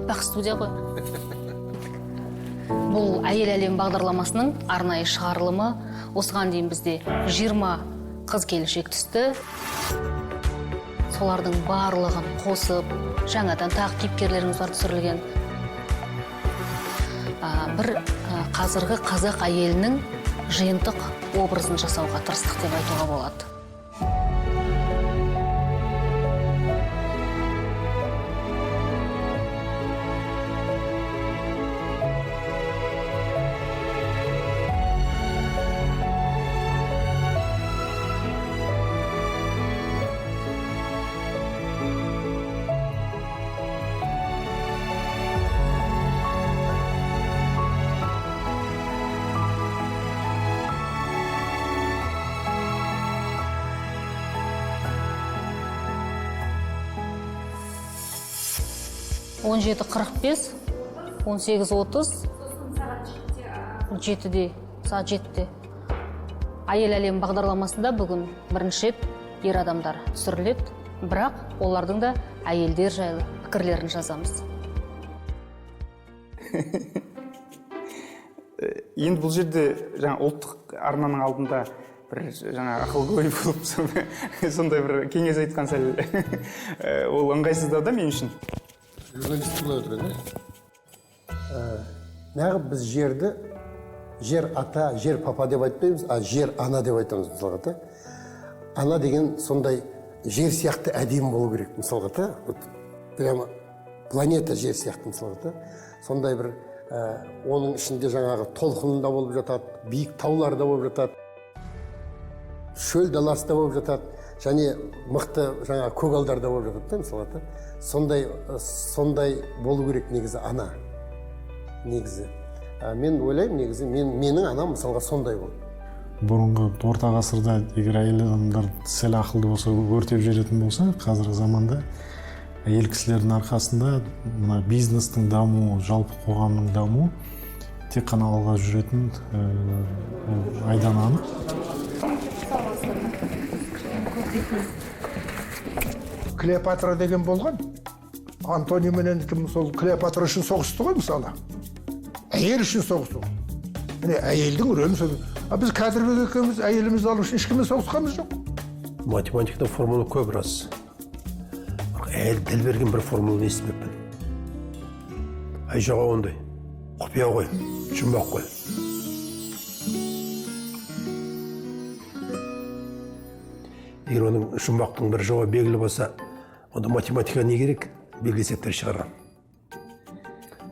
Аппақ студия ғой. Бұл Әйел әлемі бағдарламасының арнайы шығарылымы. Осыған дейін бізде 20 қыз келіншек түсті. Солардың барлығын қосып, жаңадан тағы кейіпкерлеріміз бар түсірілген. Бір қазіргі қазақ әйелінің жиынтық образын жасауға тырыстық деп айтуға болады. Он жеті қырық бес, он сегіз отыз, жетіде, сағат жетіде. Әйел әлемі бағдарламасында бүгін бірінші рет ер адамдар түсіріледі, бірақ олардың да әйелдер жайлы пікірлерін жазамыз. Енді бұл жерде жаңа ұлттық арнаның алдында бір жаңа ақылгөй болып сондай бір кеңес айтқан сәл ол ыңғайсыздау да мен үшін. Журналист былай отырады, ә? Неғып біз жерді жер ата, жер папа деп айтпаймыз, а жер ана деп айтамыз мысалға та. Ана деген сондай жер сияқты әдемі болу керек мысалға та. Вот прямо планета жер сияқты мысалға та. Сондай бір оның ішінде жаңағы толқын да болып жатады, биік таулар да болып жатады, шөл даласы да болып жатады, және мықты жаңағы көгалдар да болып жатады да мысалға та. Сондай болу керек негізі ана. Негізі. Мен ойлаймын, негізі менің анам мысалға сондай болды. Бұрынғы орта ғасырда егер әйел адамдар сәл ақылды болса, өртеп жіберетін болса, қазіргі заманда әйел кісілердің арқасында мына бизнестің дамуы, жалпы қоғамның дамуы тек қана алға жүретін ол айдан анық. Клеопатра деген болған. Антоний менен кім сол Клеопатра үшін соғысты ғой мысалы. Әйел үшін соғысу. Міне әйелдің рөлін сол. А біз Кәдірбек екеуміз әйелімізді алу үшін ешкіммен соғысқанымыз жоқ. Математикада формула көп рас. Бірақ әйел тіл берген бір формуланы естімеппін. Әй жоқ ондай. Құпия ғой, жұмбақ қой. Егер оның жұмбақтың бір жауабы белгілі болса, онда математика не керек? Белгілі есептер шығарған.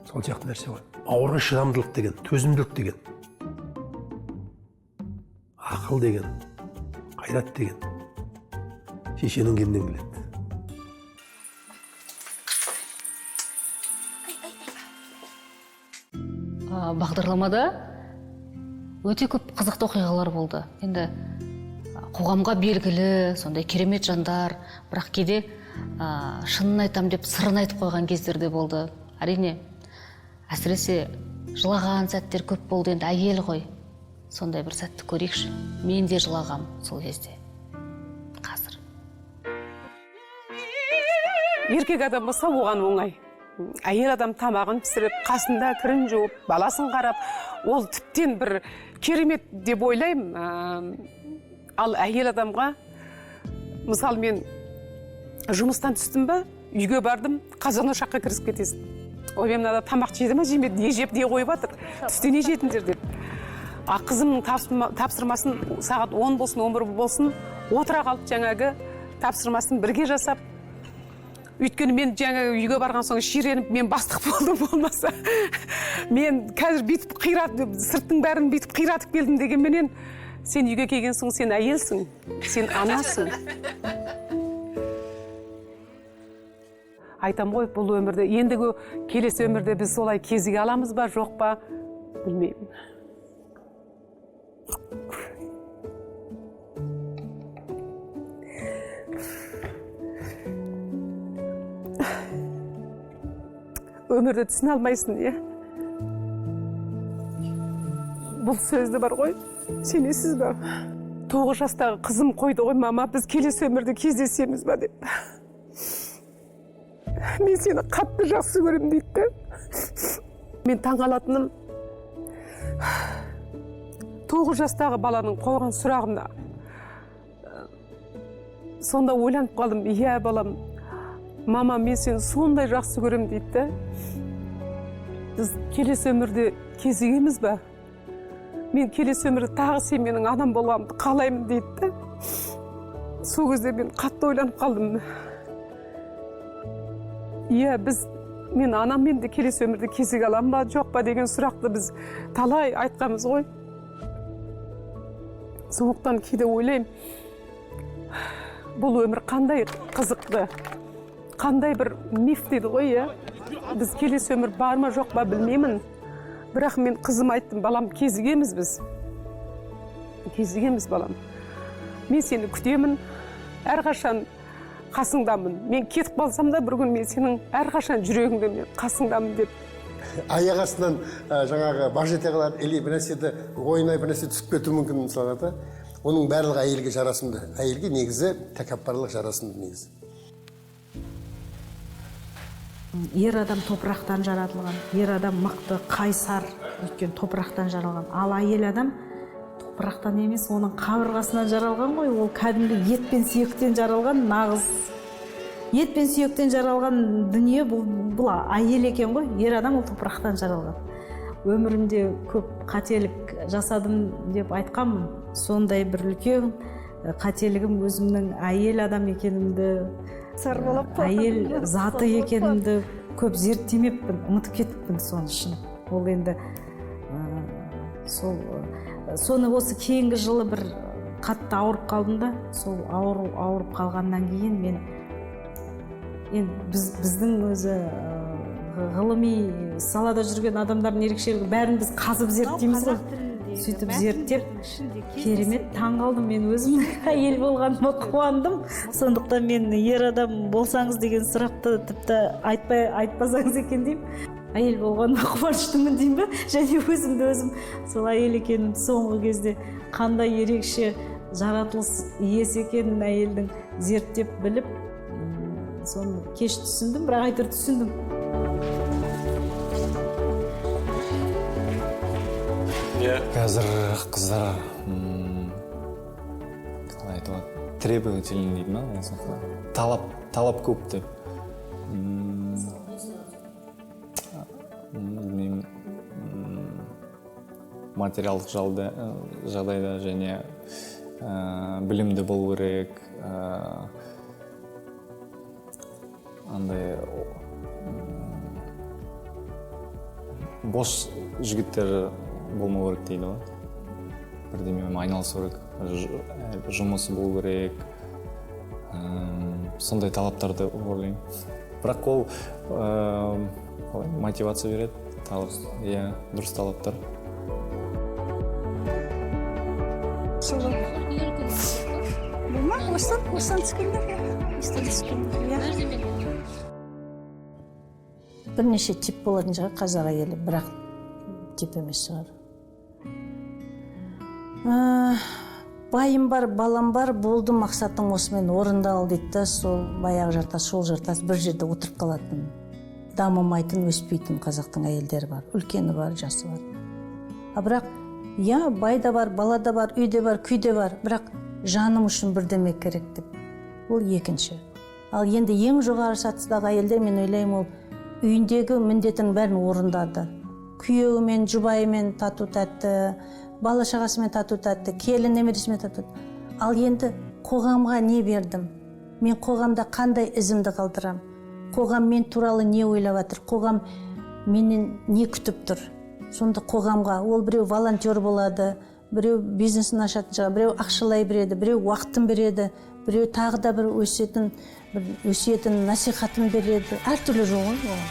Сол сияқты нәрсе ғой. Ауырға шыдамдылық деген, төзімділік деген, ақыл деген, қайрат деген шешенің кемнен келеді. Бағдарламада өте көп қызықты оқиғалар болды. Енді қоғамға белгілі сондай керемет жандар, бірақ кейде шынын айтам деп сырын айтып қойған кездер де болды. Әрине, әсіресе жылаған сәттер көп болды. Енді әйел ғой. Сондай бір сәтті көрейікші. Мен де жылағам сол кезде. Қазір. Еркек адам болса оған оңай. Әйел адам тамағын пісіріп, қасында кірін жуып, баласын қарап, ол тіптен бір керемет деп ойлаймын. Ал әйел адамға, мысалы мен жұмыстан түстім ба, үйге бардым, қазан ошаққа кірісіп кетесің. Ой, мен мынада тамақ жеді ма, жемеді, не жеп, не қойып жатыр, түсте не жедіңдер деп. А қызымның тапсырмасын сағат 10 болсын, 11 болсын, отыра қалып жаңағы тапсырмасын бірге жасап, өйткені мен жаңағы үйге барған соң ширеніп, мен бастық болдым болмаса. Мен қазір бүйтіп қиратып, сырттың бәрін бүйтіп қиратып келдім дегенменен, сен үйге келген соң сен әйелсің, сен анасың. Айтам ғой, бұл өмірде, ендігі келесі өмірде біз солай кезіге аламыз ба, жоқ па, білмеймін. Өмірді түсіне алмайсың, иә? Бұл сөзді бар ғой, сенесіз бе? 9 жастағы қызым қойды ғой, мама, біз келесі өмірде кездесеміз ба деп. Мен сені қатты жақсы көремін дейді де. Мен таңғалатыным 9 жастағы баланың қойған сұрағына. Сонда ойланып қалдым, иә балам, мама, мен сені сондай жақсы көремін дейді де. Біз келесі өмірде кезігеміз ба? Мен келесі өмірде тағы сен менің анам болғанымды қалаймын дейді де. Сол кезде мен қатты ойланып қалдым. Иә, мен анаммен де келесі өмірде кезіге аламын ба, жоқ па деген сұрақты біз талай айтқанбыз ғой. Сондықтан кейде ойлаймын, бұл өмір қандай қызықты, қандай бір миф дейді ғой, иә. Біз келесі өмір бар ма, жоқ па білмеймін. Бірақ мен қызым айттым, балам, кезігеміз біз. Кезігеміз, балам. Мен сені күтемін, әрқашан қасыңдамын. Мен кетіп қалсам да бір күн мен сенің әрқашан жүрегіңде мен қасыңдамын деп. Аяқ астынан жаңағы баж ете қалады, или бір нәрсені ойына бір нәрсе түсіп кетуі мүмкін мысалға да. Оның барлығы әйелге жарасымды. Әйелге негізі тәкаппарлық жарасымды негізі. Ер адам топырақтан жаратылған, ер адам мықты, қайсар, өйткені топырақтан жаралған. Ал әйел адам топырақтан емес, оның қабырғасынан жаралған ғой. Ол кәдімгі ет пен сүйектен жаралған, нағыз ет пен сүйектен жаралған дүние бұл әйел екен ғой. Ер адам ол топырақтан жаралған. Өмірімде көп қателік жасадым деп айтқанмын. Сондай бір үлкен қателігім өзімнің әйел адам екенімді, әйел заты екенімді көп зерттемеппін, ұмытып кетіппін соны шын. Ол енді соны осы кейінгі жылы бір қатты ауырып қалдым да, сол ауырып қалғаннан кейін мен енді біздің өзі ғылыми салада жүрген адамдардың ерекшелігі бәрін біз қазып зерттейміз ғой. Сөйтіп зерттеп керемет таң қалдым мен өзім әйел болғаныма қуандым. Сондықтан мен ер адам болсаңыз деген сұрақты тіпті айтпасаңыз екен деймін. Әйел болғаныма қуаныштымын деймін бе? Және өзімді өзім сол әйел екенімді соңғы кезде қандай ерекше жаратылыс иесі екенін әйелдің зерттеп біліп, соны кеш түсіндім, бірақ әйтеуір түсіндім. Қазір қыздар қалай айтылады, требовательный дейді ма, талап көп деп. Білмеймін, материалдық жағдайда және білімді болу керек, андай бос жігіттер болмау керек дейді ғой. Бірдемемен айналысу керек, жұмысы болу керек, сондай талаптарды ойлаймын. Бірақ ол мотивация береді, иә, дұрыс талаптар. Бірнеше тип болатын шығар қазақ әйелі, бірақ тип емес шығар. Байым бар, балам бар, болды, мақсатың осымен орындалды дейді да, сол баяғы жартас, сол жартас бір жерде отырып қалатын, дамымайтын, өспейтін қазақтың әйелдері бар, үлкені бар, жасы бар. А бірақ, иә, бай да бар, бала да бар, үй де бар, күй де бар, бірақ жаным үшін бірдеме керек деп. Ол екінші. Ал енді ең жоғары сатыдағы әйелдер, мен ойлаймын, ол үйіндегі міндетінің бәрін орындады. Күйеуімен, жұбайымен тату тәтті, бала шағасымен тату тәтті, келін немересімен тату тәтті. Ал енді қоғамға не бердім? Мен қоғамда қандай ізімді қалдырам? Қоғам мен туралы не ойлап жатыр? Қоғам менен не күтіп тұр? Сонда қоғамға ол біреу волонтер болады, біреу бизнесін ашатын шығар, біреу ақшалай береді, біреу уақытын береді, біреу тағы да бір өсетін, бір өсиетін, насихатын береді. Әртүрлі жол ғой оған.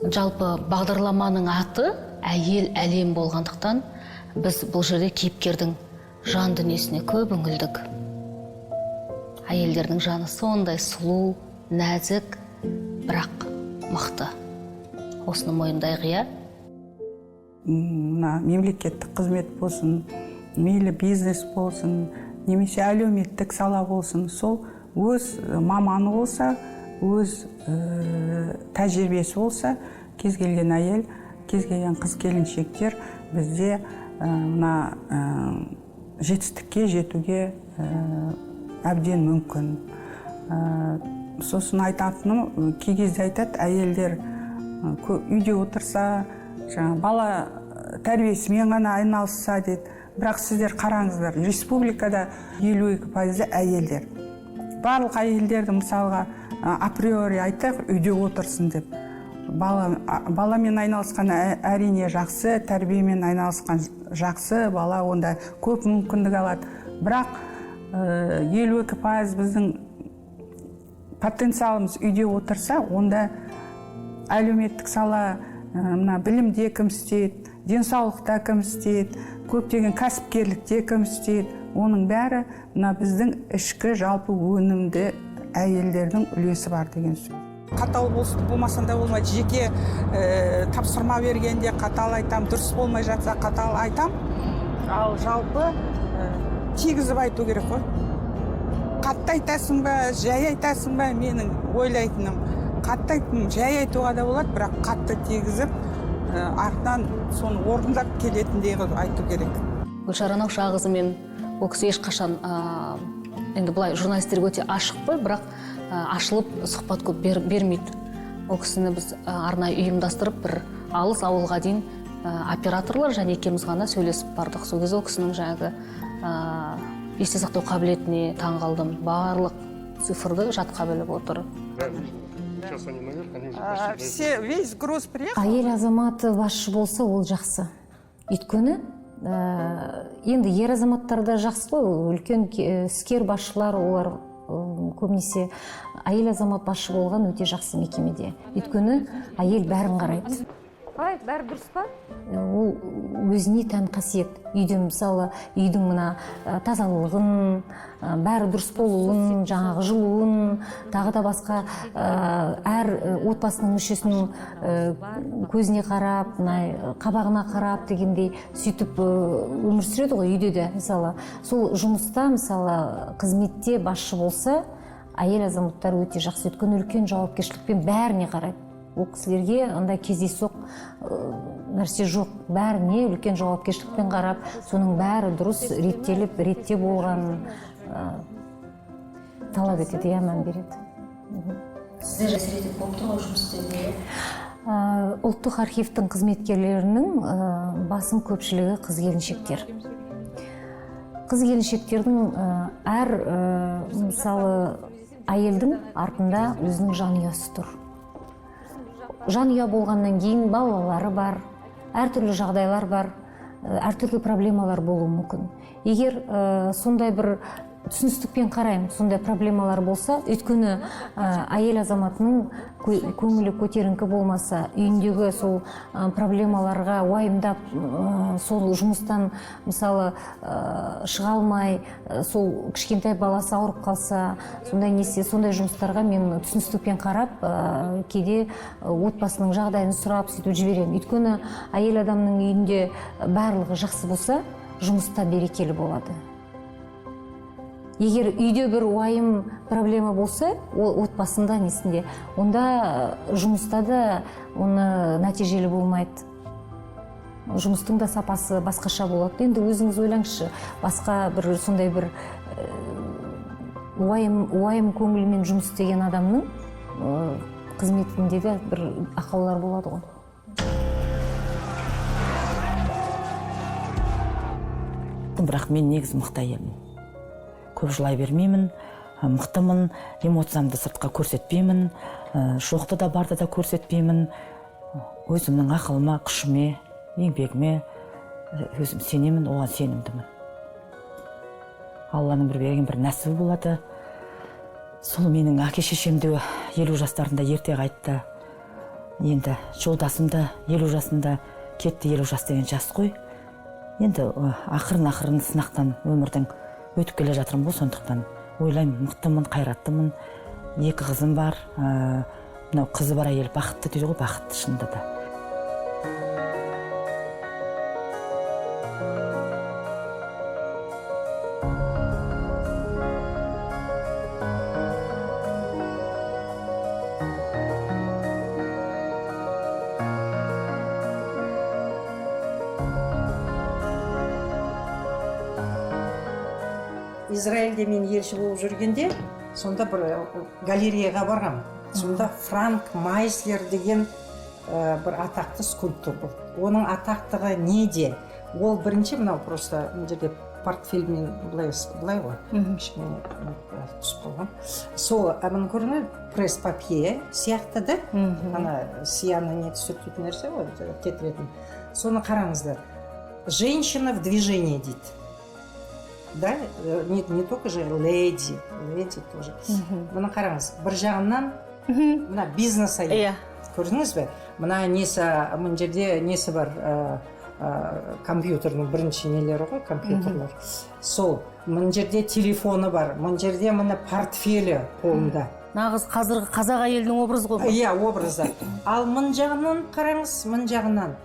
Жалпы бағдарламаның аты әйел әлем болғандықтан біз бұл жерде кейіпкердің жан дүниесіне көп үңілдік. Әйелдердің жаны сондай сұлу, нәзік, бірақ мықты. Осыны мойындайық, иә? Мына мемлекеттік қызмет болсын, мейлі бизнес болсын, немесе әлеуметтік сала болсын, сол өз маманы болса, өз тәжірибесі болса, кез келген әйел, кез келген қыз келіншектер бізде мына жетістікке жетуге әбден мүмкін. Сосын айтатыным, кей кезде айтады, әйелдер үйде отырса, жаңа бала тәрбиесімен ғана айналысса дейді. Бірақ сіздер қараңыздар, республикада 52% әйелдер. Барлық әйелдерді мысалға априори айтайық, үйде отырсын деп. Баламен айналысқан әрине жақсы, тәрбиемен айналысқан жақсы, бала онда көп мүмкіндік алады. Бірақ 52% біздің потенциалымыз үйде отырса, онда әлеуметтік сала, мына білімде кім істейді, денсаулықта кім істейді, көптеген кәсіпкерлікте кім істейді, оның бәрі мына біздің ішкі жалпы өнімді әйелдердің үлесі бар деген сөз. Қатал болмасаң да болмайды. Жеке тапсырма бергенде қатал айтам, дұрыс болмай жатса қатал айтам. Ал жалпы тигізіп айту керек қой. Қатты айтасың ба, жай айтасың ба, менің ойлайтыным. Қатты айтым, жай айтуға да болады, бірақ қатты тигізіп, артынан соны орындап келетіндей қылып айту керек. Гүлшара Наушақызымен ол кісі ешқашан, енді былай журналистерге өте ашық қой, бірақ ашылып сұхбат көп бермейді. Ол кісіні біз арнайы ұйымдастырып, бір алыс ауылға дейін операторлар және екеуміз ғана сөйлесіп бардық. Сол кезде ол кісінің жаңағы есте сақтау қабілетіне таң қалдым. Барлық цифрды жатқа біліп отыр. Әйел азаматы басшы болса, ол жақсы. Өйткені енді ер азаматтар да жақсы ғой, үлкен іскер басшылар, олар көбінесе әйел азамат басшы болған өте жақсы мекемеде. Өйткені әйел бәрін қарайды. Қалай, бәрі дұрыс па? Ол өзіне тән қасиет. Үйде мысалы, үйдің мына тазалығын, бәрі дұрыс болуын, жаңағы жылуын, тағы да басқа әр отбасының мүшесінің көзіне қарап, мына қабағына қарап дегендей сөйтіп өмір сүреді ғой үйде де. Мысалы, сол жұмыста, мысалы, қызметте басшы болса, әйел азаматтар өте жақсы. Өйткені үлкен жауапкершілікпен бәріне қарайды. Ол кісілерге андай кездейсоқ нәрсе жоқ, бәріне үлкен жауапкершілікпен қарап, соның бәрі дұрыс реттеліп, ретте болғанын талап етеді, иә, мән береді. Сіздер әсер етіп болып тұр ғой жұмыс істеуге? Ұлттық архивтің қызметкерлерінің басым көпшілігі қыз келіншектер. Қыз келіншектердің әр, мысалы, әйелдің артында өзінің жанұясы тұр. Жанұя болғаннан кейін балалары бар, әртүрлі жағдайлар бар, әртүрлі проблемалар болуы мүмкін. Егер сондай бір түсіністікпен қараймын, сондай проблемалар болса, өйткені әйел азаматының көңілі көтеріңкі болмаса, үйіндегі сол проблемаларға уайымдап, сол жұмыстан мысалы шыға алмай, сол кішкентай баласы ауырып қалса, сондай несе, сондай жұмыстарға мен түсіністікпен қарап, кейде отбасының жағдайын сұрап сөйтіп жіберемін. Өйткені әйел адамның үйінде барлығы жақсы болса, жұмыста берекелі болады. Егер үйде бір уайым проблема болса, ол отбасында несінде, онда жұмыста да оны нәтижелі болмайды. Жұмыстың да сапасы басқаша болады. Енді өзіңіз ойлаңызшы, басқа бір сондай бір уайым көңілмен жұмыс істеген адамның қызметінде де бір ақаулар болады ғой. Бірақ мен негізі мықты әйелмін. Көп жылай бермеймін, мықтымын, эмоциямды сыртқа көрсетпеймін, жоқты да барды да көрсетпеймін. Өзімнің ақылыма, күшіме, еңбегіме өзім сенемін, оған сенімдімін. Алланың бір берген бір нәсібі болады. Сол менің әке шешем де 50 жастарында ерте қайтты. Енді жолдасым да 50 жасында кетті, 50 жас деген жас қой. Енді ақырын-ақырын сынақтан өмірдің өтіп келе жатырмын ғой, сондықтан ойлаймын, мықтымын, қайраттымын. Екі қызым бар, мынау қызы бар әйел бақытты дейді ғой, бақытты шынында да. Израильде мен елші болып жүргенде, сонда бір галереяға барғам. Сонда Франк Майслер деген бір атақты скульптор болды. Оның атақтығы неде? Ол бірінші мынау просто мына жерде портфельмен былай былай ғой, кішкене түсіп қалған. Сол мына көрдіңіз, пресс-папье сияқты да, ана сияны не сүртетін нәрсе ғой, кетіретін. Соны қараңыздар. Женщина в движении дейді. Да, не только же леди, леди тоже. Мына қараңыз, бір жағынан мына бизнес әйел. Көрдіңіз бе? Мына несі, мына жерде несі бар, компьютердің бірінші нелері ғой, компьютерлер. Сол, мына жерде телефоны бар, мына жерде мына портфелі қолында. Нағыз қазіргі қазақ әйелінің образы ғой. Иә, образы. Ал мына жағынан қараңыз, мына жағынан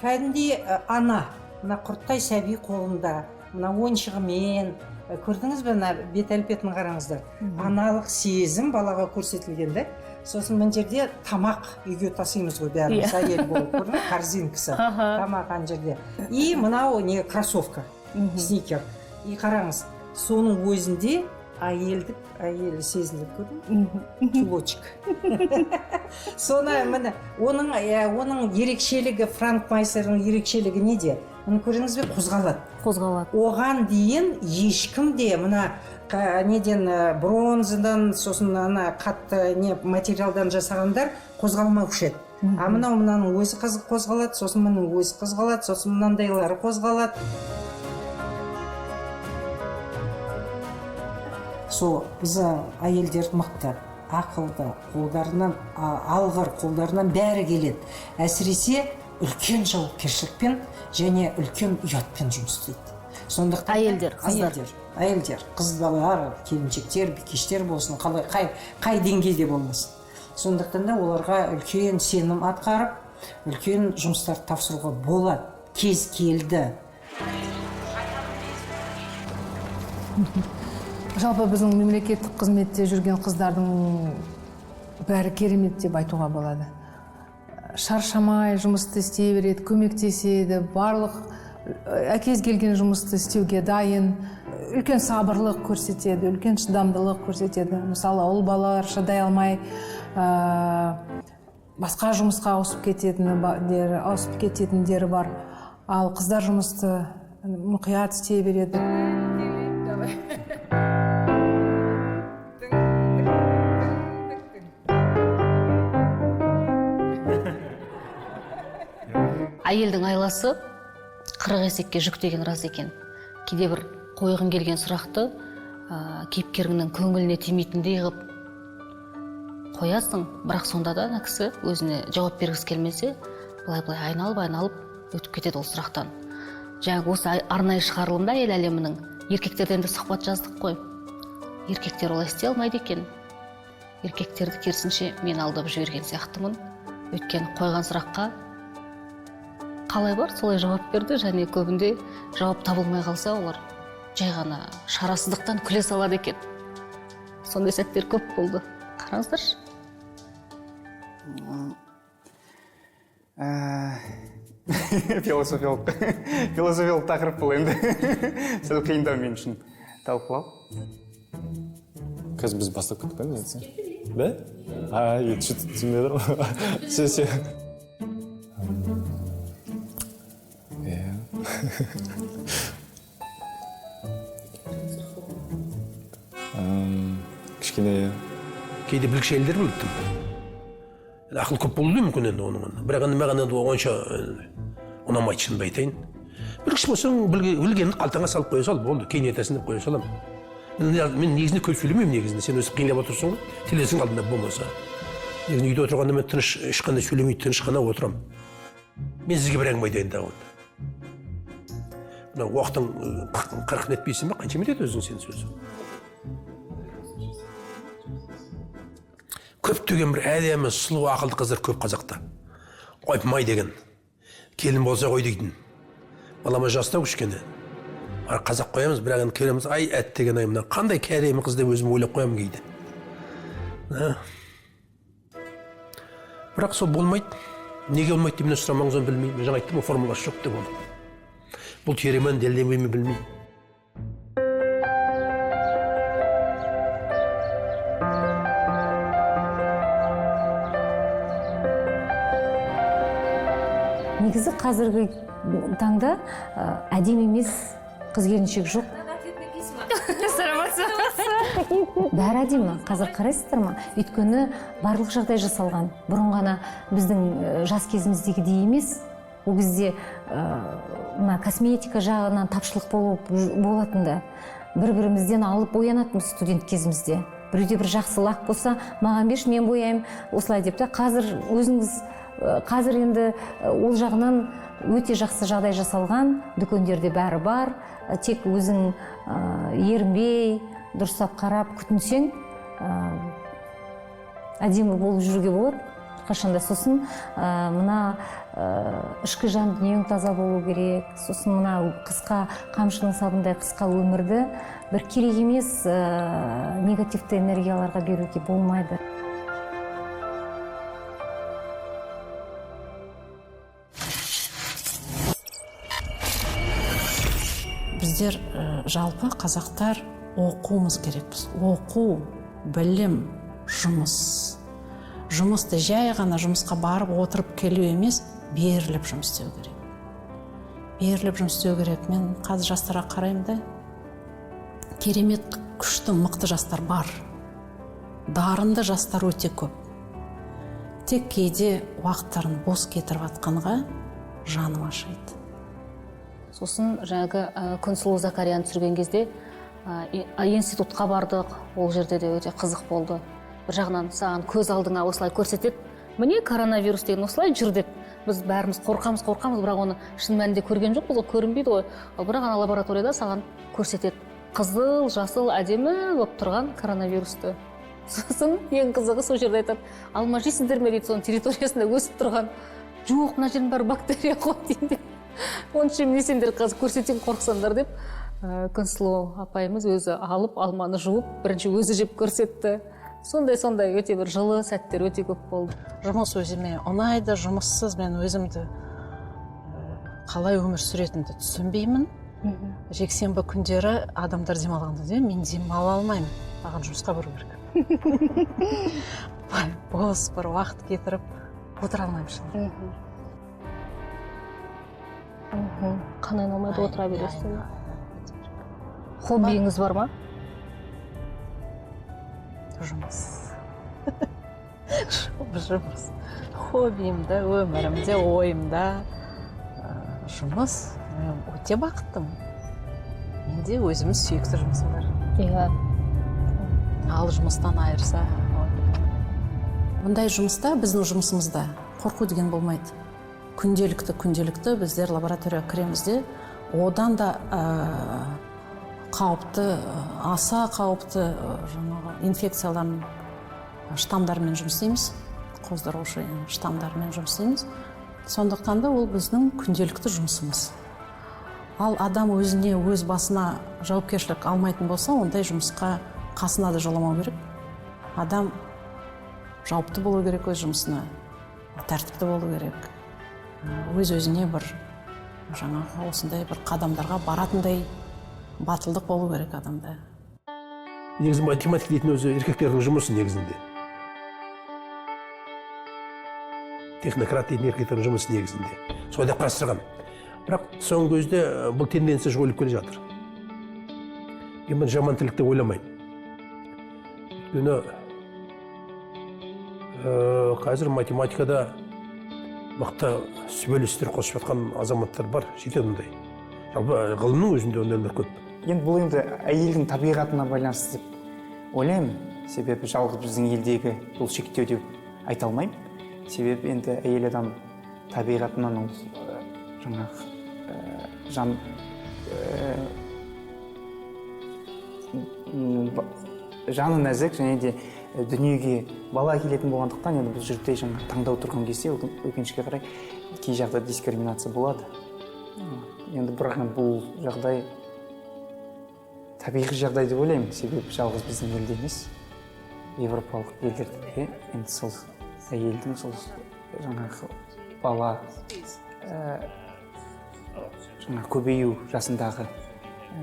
кәдімгідей ана, мына құрттай сәби қолында, мына ойыншығымен, көрдіңіз бе, мына бет әлпетін қараңыздар. Аналық сезім балаға көрсетілген да. Сосын мына жерде тамақ үйге тасимыз ғой бәріміз, әйел болып, көрдіңіз, корзинкасы, тамақ ана жерде. И мынау не кроссовка, сникер. И қараңыз, соның өзінде әйелдік, әйел сезіліп, көрдіңіз, чулочек. Соны міне, оның ерекшелігі, Франк Майслердің ерекшелігі неде? Мұны көрдіңіз бе, қозғалады. Қозғалады. Оған дейін ешкім де мына неден бронзадан, сосын ана қатты не материалдан жасағандар қозғалмаушы еді. А мынау мынаның өзі қозғалады, сосын мынаның өзі қозғалады, сосын мынандайлары қозғалады. Сол біздің әйелдер мықты, ақылды, қолдарынан алғыр, қолдарынан бәрі келеді. Әсіресе үлкен жауапкершілікпен және үлкен ұятпен жұмыс істейді. Сондықтан әйелдер, қыздар. Әйелдер, қыз балалар, келіншектер, бикештер болсын, қалай, қай деңгейде болмасын. Сондықтан да оларға үлкен сенім атқарып, үлкен жұмыстар тапсыруға болады. Кез келді. Жалпы біздің мемлекеттік қызметте жүрген қыздардың бәрі керемет деп айтуға болады. Шаршамай жұмысты істей береді, көмектеседі, барлық кез келген жұмысты істеуге дайын, үлкен сабырлық көрсетеді, үлкен шыдамдылық көрсетеді. Мысалы, ұл балалар шыдай алмай басқа жұмысқа ауысып кететіндері бар. Ал қыздар жұмысты мұқият істей береді. Әйелдің айласы 40 есекке жүк деген рас екен. Кейде бір қойғың келген сұрақты кейіпкеріңнің көңіліне тимейтіндей қылып қоясың, бірақ сонда да ана кісі өзіне жауап бергісі келмесе, былай-былай айналып-айналып өтіп кетеді ол сұрақтан. Жаңағы осы арнайы шығарылымда әйел әлемінің еркектерден де сұхбат жаздық қой. Еркектер олай істей алмайды екен. Еркектерді керісінше мен алдап жіберген сияқтымын. Өйткені қойған сұраққа қалай бар, солай жауап берді, және көбінде жауап табылмай қалса, олар жай ғана шарасыздықтан күле салады екен. Сондай сәттер көп болды. Қараңыздаршы. Философиялық тақырып бұл енді. Сәл қиындау мен үшін талқылау. Қазір біз бастап кеттік пе? Да? А, что-то түсінбей тұрмын. Все. Кішкене кейде білгіш әйелдер білді. Ақыл көп болуы мүмкін енді оның. Бірақ енді маған енді онша ұнамайды, шынымды айтайын. Білгіш болсаң, білгенін қалтаңа салып қоя сал, болды, кейін айтасың деп қоя саламын. Мен негізінде көп сөйлемеймін негізінде. Сен өстіп қиналып отырсың ғой, телевизордың алдында болмаса. Негізінде үйде отырғанда мен тыныш, ешқандай сөйлемей, тыныш қана отырамын. Мен сізге бір әңгіме айтайын да онда. Мына уақытың қырқын етпейсің бе? Қанша етеді өзің сен сөзің? Көптеген бір әдемі, сұлу, ақылды қыздар көп қазақта. Ойпымай деген. Келін болса ғой дейтін. Балама жастау кішкене. Қазақ қоямыз, бірақ енді келеміз, ай әттеген ай мына қандай кәдемі қыз деп өзім ойлап қоямын кейде. Бірақ сол болмайды. Неге болмайды деп мен сұрамаңыз, оны білмеймін. Мен жаңа айттым ғой, формуласы жоқ деп оны. Бұл теореманы дәлелдемей ме білмеймін. Негізі қазіргі таңда әдемі емес қыз келіншек жоқ. Бәрі әдемі. Қазір қарайсыздар ма? Өйткені барлық жағдай жасалған. Бұрын ғана біздің жас кезіміздегідей емес. Ол кезде мына косметика жағынан тапшылық болатын да. Бір-бірімізден алып боянатынбыз студент кезімізде. Біреуде бір жақсы лак болса, маған берші, мен бояймын, осылай деп та. Қазір өзіңіз, қазір енді ол жағынан өте жақсы жағдай жасалған, дүкендерде бәрі бар. Тек өзің ерінбей, дұрыстап қарап күтінсең, әдемі болып жүруге болады қашанда. Сосын мына ішкі жан дүниең таза болу керек. Сосын мына қысқа қамшының сабындай қысқа өмірді бір керек емес негативті энергияларға беруге болмайды. Біздер жалпы қазақтар оқуымыз керекпіз. Оқу, білім, жұмыс. Жұмысты жай ғана жұмысқа барып отырып келу емес, беріліп жұмыс істеу керек. Беріліп жұмыс істеу керек. Мен қазір жастарға қараймын да, керемет күшті, мықты жастар бар. Дарынды жастар өте көп. Тек кейде уақыттарын бос кетіріп жатқанға жаным ашиды. Сосын жаңағы Күнсұлу Закарияны түсірген кезде институтқа бардық. Ол жерде де өте қызық болды. Бір жағынан саған көз алдыңа осылай көрсетеді. Міне коронавирус деген осылай жүр деп. Біз бәріміз қорқамыз, бірақ оны шын мәнінде көрген жоқпыз, ол көрінбейді ғой. Ал бірақ ана лабораторияда саған көрсетеді. Қызыл, жасыл, әдемі болып тұрған коронавирусты. Сосын ең қызығы сол жерде айтады, алма жейсіңдер ме дейді, соның территориясында өсіп тұрған. Жоқ, мына жердің бәрі бактерия ғой деймін деп. Онша міне сендер қазір көрсетейін, қорықсаңдар деп. Күнсұлу апайымыз өзі алып, алманы жуып, бірінші өзі жеп көрсетті. Сондай-сондай өте бір жылы сәттер өте көп болды. Жұмыс өзіме ұнайды, жұмыссыз мен өзімді қалай өмір сүретінімді түсінбеймін. Жексенбі күндері адамдар демалғанда мен демала алмаймын, маған жұмысқа бару керек. Бос бір уақыт кетіріп отыра алмаймын шын. Қан айналмайды, отыра бересіз. Хоббиіңіз бар ма? Жұмыс. Жұмыс. Хоббиімді, өмірімде, ойымда жұмыс. Мен өте бақыттымын. Менде өзімнің сүйікті жұмысым бар. Иә. Ал жұмыстан айырса, бұндай жұмыста, біздің жұмысымызда қорқу деген болмайды. Күнделікті біздер лабораторияға кіреміз де, одан да қауіпті, аса қауіпті жаңағы инфекциялардың штамдарымен жұмыс істейміз, қоздырушы штамдарымен жұмыс істейміз. Сондықтан да ол біздің күнделікті жұмысымыз. Ал адам өзіне, өз басына жауапкершілік алмайтын болса, ондай жұмысқа қасына да жоламау керек. Адам жауапты болу керек өз жұмысына, тәртіпті болу керек. Өз-өзіне бір жаңағы осындай бір қадамдарға баратындай батылдық болу керек адамда. Негізі математик дейтін өзі еркектердің жұмысы негізінде. Технократ дейтін еркектердің жұмысы негізінде. Солай деп қарастырған. Бірақ соңғы кезде бұл тенденция жойылып келе жатыр. Мен бұны жаман тірлік деп ойламаймын. Өйткені қазір математикада мықты сүбелістер қосып жатқан азаматтар бар, жетеді ондай. Жалпы ғылымның өзінде ондайлар көп. Енді бұл енді әйелдің табиғатына байланысты деп ойлаймын. Себебі жалғыз біздің елдегі бұл шектеу деп айта алмаймын. Себебі енді әйел адам табиғатынан ол жаңағы жан жаны нәзік және де дүниеге бала келетін болғандықтан енді бұл жерде жаңағы таңдау тұрған кезде өкінішке қарай кей жағдайда дискриминация болады. Енді бірақ бұл жағдай табиғи жағдай деп ойлаймын. Себебі жалғыз біздің елде емес, еуропалық елдерде енді сол әйелдің сол жаңағы бала жаңағы көбею жасындағы,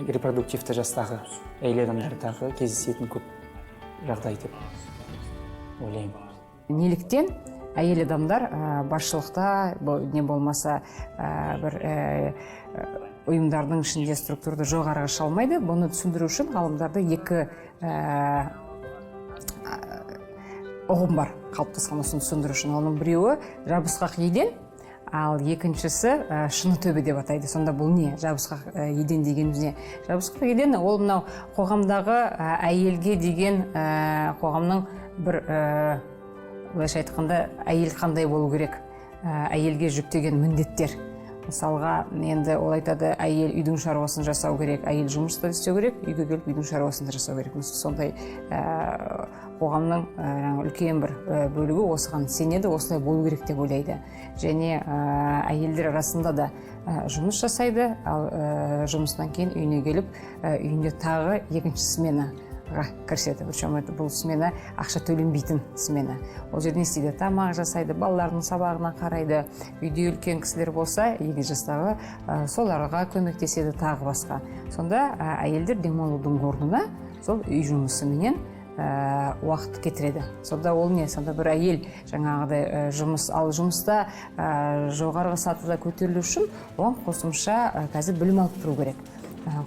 репродуктивті жастағы әйел адамдардағы кездесетін көп жағдай деп ойлаймын. Неліктен Әйел адамдар басшылықта, не болмаса бір ұйымдардың ішінде структурада жоғарыға шыға алмайды. Бұны түсіндіру үшін ғалымдарда екі ұғым бар қалыптасқан осыны түсіндіру үшін. Оның біреуі жабысқақ еден, ал екіншісі шыны төбе деп атайды. Сонда бұл не? Жабысқақ еден дегеніміз не? Жабысқақ еден ол мынау қоғамдағы әйелге деген қоғамның бір, былайша айтқанда, әйел қандай болу керек, әйелге жүктеген міндеттер. Мысалға, енді ол айтады, әйел үйдің шаруасын жасау керек, әйел жұмысты істеу керек, үйге келіп үйдің шаруасын да жасау керек. Сондай қоғамның үлкен бір бөлігі осыған сенеді, осылай болу керек деп ойлайды. Және әйелдер арасында да жұмыс жасайды, ал жұмыстан кейін үйіне келіп, үйінде тағы екінші смена кіріседі. Причем это бұл смена ақша төленбейтін смена. Ол жерде не істейді? Тамақ жасайды, балалардың сабағына қарайды, үйде үлкен кісілер болса, егде жастағы, соларға көмектеседі, тағы басқа. Сонда әйелдер демалудың орнына сол үй жұмысыменен уақыт кетіреді. Сонда ол не? Сонда бір әйел жаңағыдай жұмыс, ал жұмыста жоғарғы сатыда көтерілу үшін оған қосымша қазір білім алып тұру керек,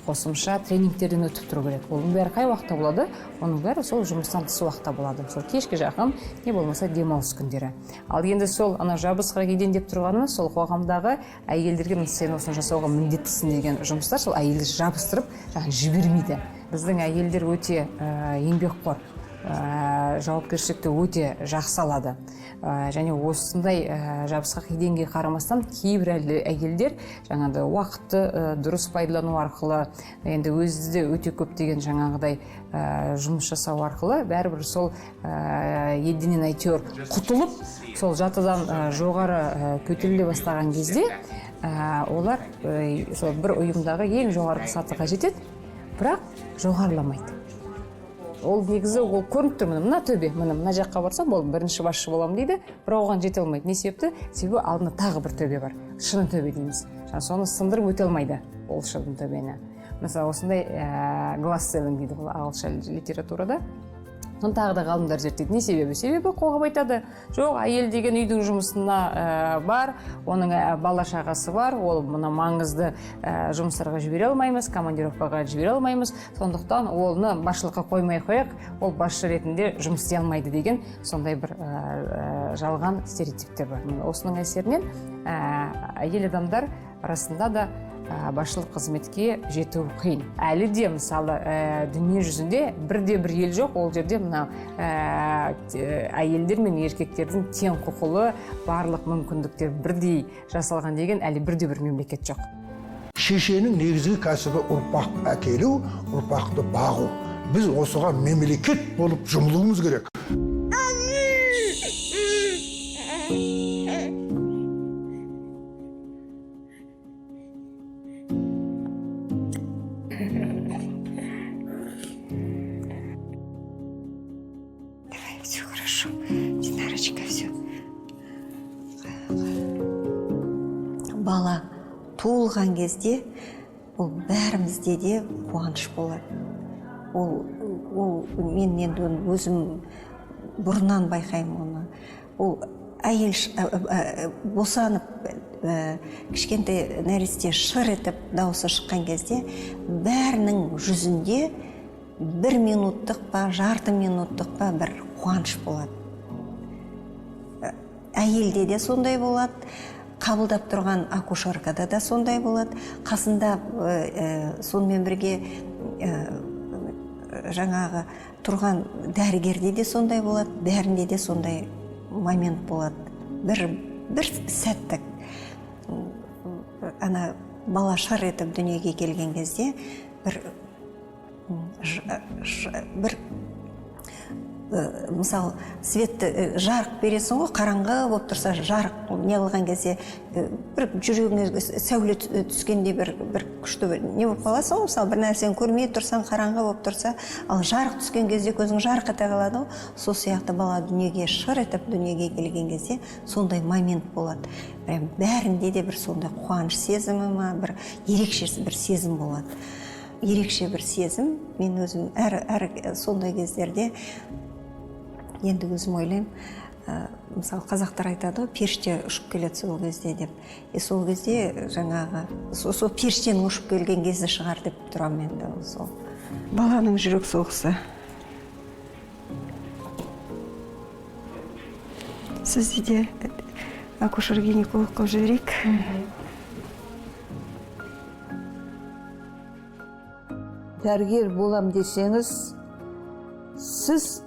қосымша тренингтерден өтіп тұру керек. Оның бәрі қай уақытта болады? Оның бәрі сол жұмыстан тыс уақытта болады. Сол кешкі жақын, не болмаса демалыс күндері. Ал енді сол ана жабысқақ еден деп тұрғанымыз, сол қоғамдағы әйелдерге сен осыны жасауға міндеттісің деген жұмыстар сол әйелді жабыстырып жаңағы жібермейді. Біздің әйелдер өте еңбекқор, жауапкершілікті өте жақсы алады. Және осындай жабысқақ еденге қарамастан кейбір әйелдер жаңағыдай уақытты дұрыс пайдалану арқылы, енді өзі де өте көптеген жаңағыдай жұмыс жасау арқылы бәрібір сол еденнен әйтеуір құтылып, сол жатыдан жоғары көтеріле бастаған кезде олар сол бір ұйымдағы ең жоғарғы сатыға жетеді, бірақ жоғарыламайды. Ол негізі ол көрініп тұр, міне мына төбе, міне мына жаққа барсам ол бірінші басшы боламын дейді, бірақ оған жете алмайды. Не себепті? Себебі алдында тағы бір төбе бар, шыны төбе дейміз. Жаңа соны сындырып өте алмайды ол шыны төбені. Мысалы, осындай glass ceiling дейді бұл ағылшын литературада. Соны тағы да ғалымдар зерттейді. Не себебі? Себебі қоғам айтады, жоқ, әйел деген үйдің жұмысына бар, оның бала шағасы бар, ол мына маңызды жұмыстарға жібере алмаймыз, командировкаға жібере алмаймыз, сондықтан оны басшылыққа қоймай қояйық, ол басшы ретінде жұмыс істей алмайды деген сондай бір жалған стереотиптер бар. Осының әсерінен әйел адамдар арасында да басшылық қызметке жету қиын. Әлі де, мысалы, дүние жүзінде бірде бір ел жоқ, ол жерде мына әйелдер мен еркектердің тең құқылы, барлық мүмкіндіктер бірдей жасалған деген әлі бірде бір мемлекет жоқ. Шешенің негізгі кәсібі ұрпақ әкелу, ұрпақты бағу. Біз осыған мемлекет болып жұмылуымыз керек. Все хорошо, Динарочка, все. Бала туылған кезде ол бәрімізде де қуаныш болады. Ол мен енді өзім бұрыннан байқаймын оны. Ол әйел босанып кішкентай нәресте шыр етіп дауысы шыққан кезде бәрінің жүзінде бір минуттық па, жарты минуттық па бір қуаныш болады. Әйелде де сондай болады, қабылдап тұрған акушеркада да сондай болады, қасында сонымен бірге жаңағы тұрған дәрігерде де сондай болады, бәрінде де сондай момент болады. Бір сәттік ана бала шыр етіп дүниеге келген кезде бір мысалы светті жарық бересің ғой, қараңғы болып тұрса жарық не қылған кезде бір жүрегіңе сәуле түскенде бір күшті бір не болып қаласың ғой. Мысалы, бір нәрсені көрмей тұрсаң, қараңғы болып тұрса, ал жарық түскен кезде көзің жарқ ете қалады ғой. Сол сияқты бала дүниеге шыр етіп дүниеге келген кезде сондай момент болады. Прям бәрінде де бір сондай қуаныш сезімі ма, бір ерекше бір сезім болады. Ерекше бір сезім. Мен өзім әр сондай кездерде енді өзім ойлаймын, Мысалы, қазақтар айтады ғой, періште ұшып келеді сол кезде деп. И сол кезде жаңағы сол періштенің ұшып келген кезі шығар деп тұрамын енді сол. Баланың жүрек соғысы. Сізді де акушер гинеколог қылып жіберейік. Дәрігер болам десеңіз, сіз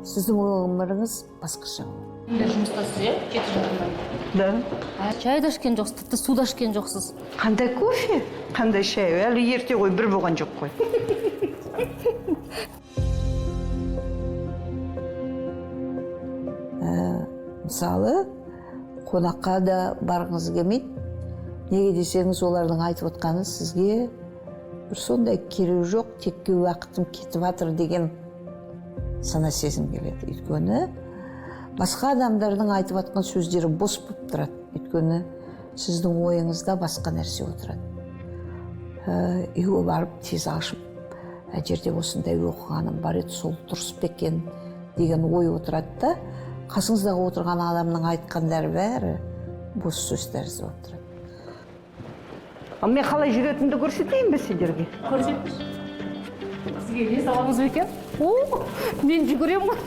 сіздің өміріңіз басқаша. Жұмыстасыз, иә? 7 жылдан. Да. Шай да ішкен жоқсыз, тіпті су да ішкен жоқсыз. Қандай кофе, қандай шай? Әлі ерте ғой, бір болған жоқ қой. Мысалы, қонаққа да барғыңыз келмейді. Неге десеңіз, олардың айтып отқаны сізге бір сондай керегі жоқ, текке уақытым кетіп жатыр деген сана сезім келеді. Өйткені басқа адамдардың айтып жатқан сөздері бос болып тұрады. Өйткені сіздің ойыңызда басқа нәрсе отырады. Үйге барып тез ашып, ә жерде осындай оқығаным бар еді, сол дұрыс па екен деген ой отырады да, қасыңыздағы отырған адамның айтқандары бәрі бос сөз тәрізді болып тұрады. Ал мен қалай жүретінімді көрсетейін бе сендерге? Көрсетіңізші. Сізге ілесе аламыз ба екен? О, мен жүгіремін ғой.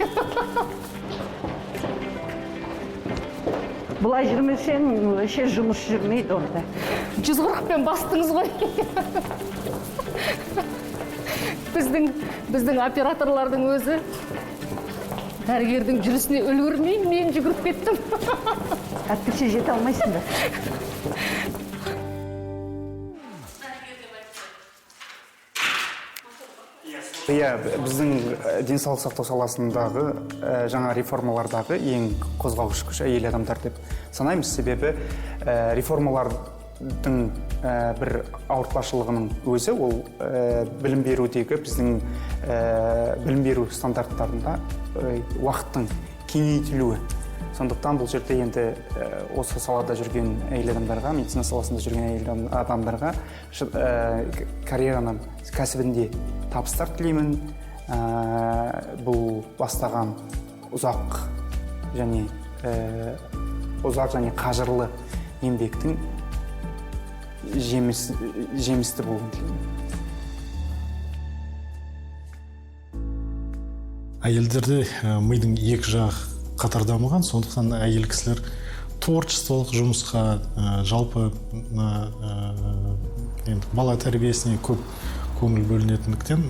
Бұлай жүрмесең, вообще жұмыс жүрмейді онда. 140-пен бастыңыз ғой. Біздің операторлардың өзі дәрігердің жүрісіне үлгермей, мен жүгіріп кеттім. Әйтпесе жете алмайсың да. Иә, біздің денсаулық сақтау саласындағы жаңа реформалардағы ең қозғаушы күш әйел адамдар деп санаймыз. Себебі реформалардың бір ауыртпашылығының өзі ол білім берудегі біздің білім беру стандарттарында уақыттың кеңейтілуі. Сондықтан бұл жерде енді осы салада жүрген әйел адамдарға, медицина саласында жүрген әйел адамдарға карьераның кәсібінде табыстар тілеймін. Бұл бастаған ұзақ және қажырлы еңбектің жемісті болуын тілеймін. Әйелдерде мидың екі жағы қатар дамыған, сондықтан әйел кісілер творчестволық жұмысқа, жалпы енді бала тәрбиесіне көп көңіл бөлінетіндіктен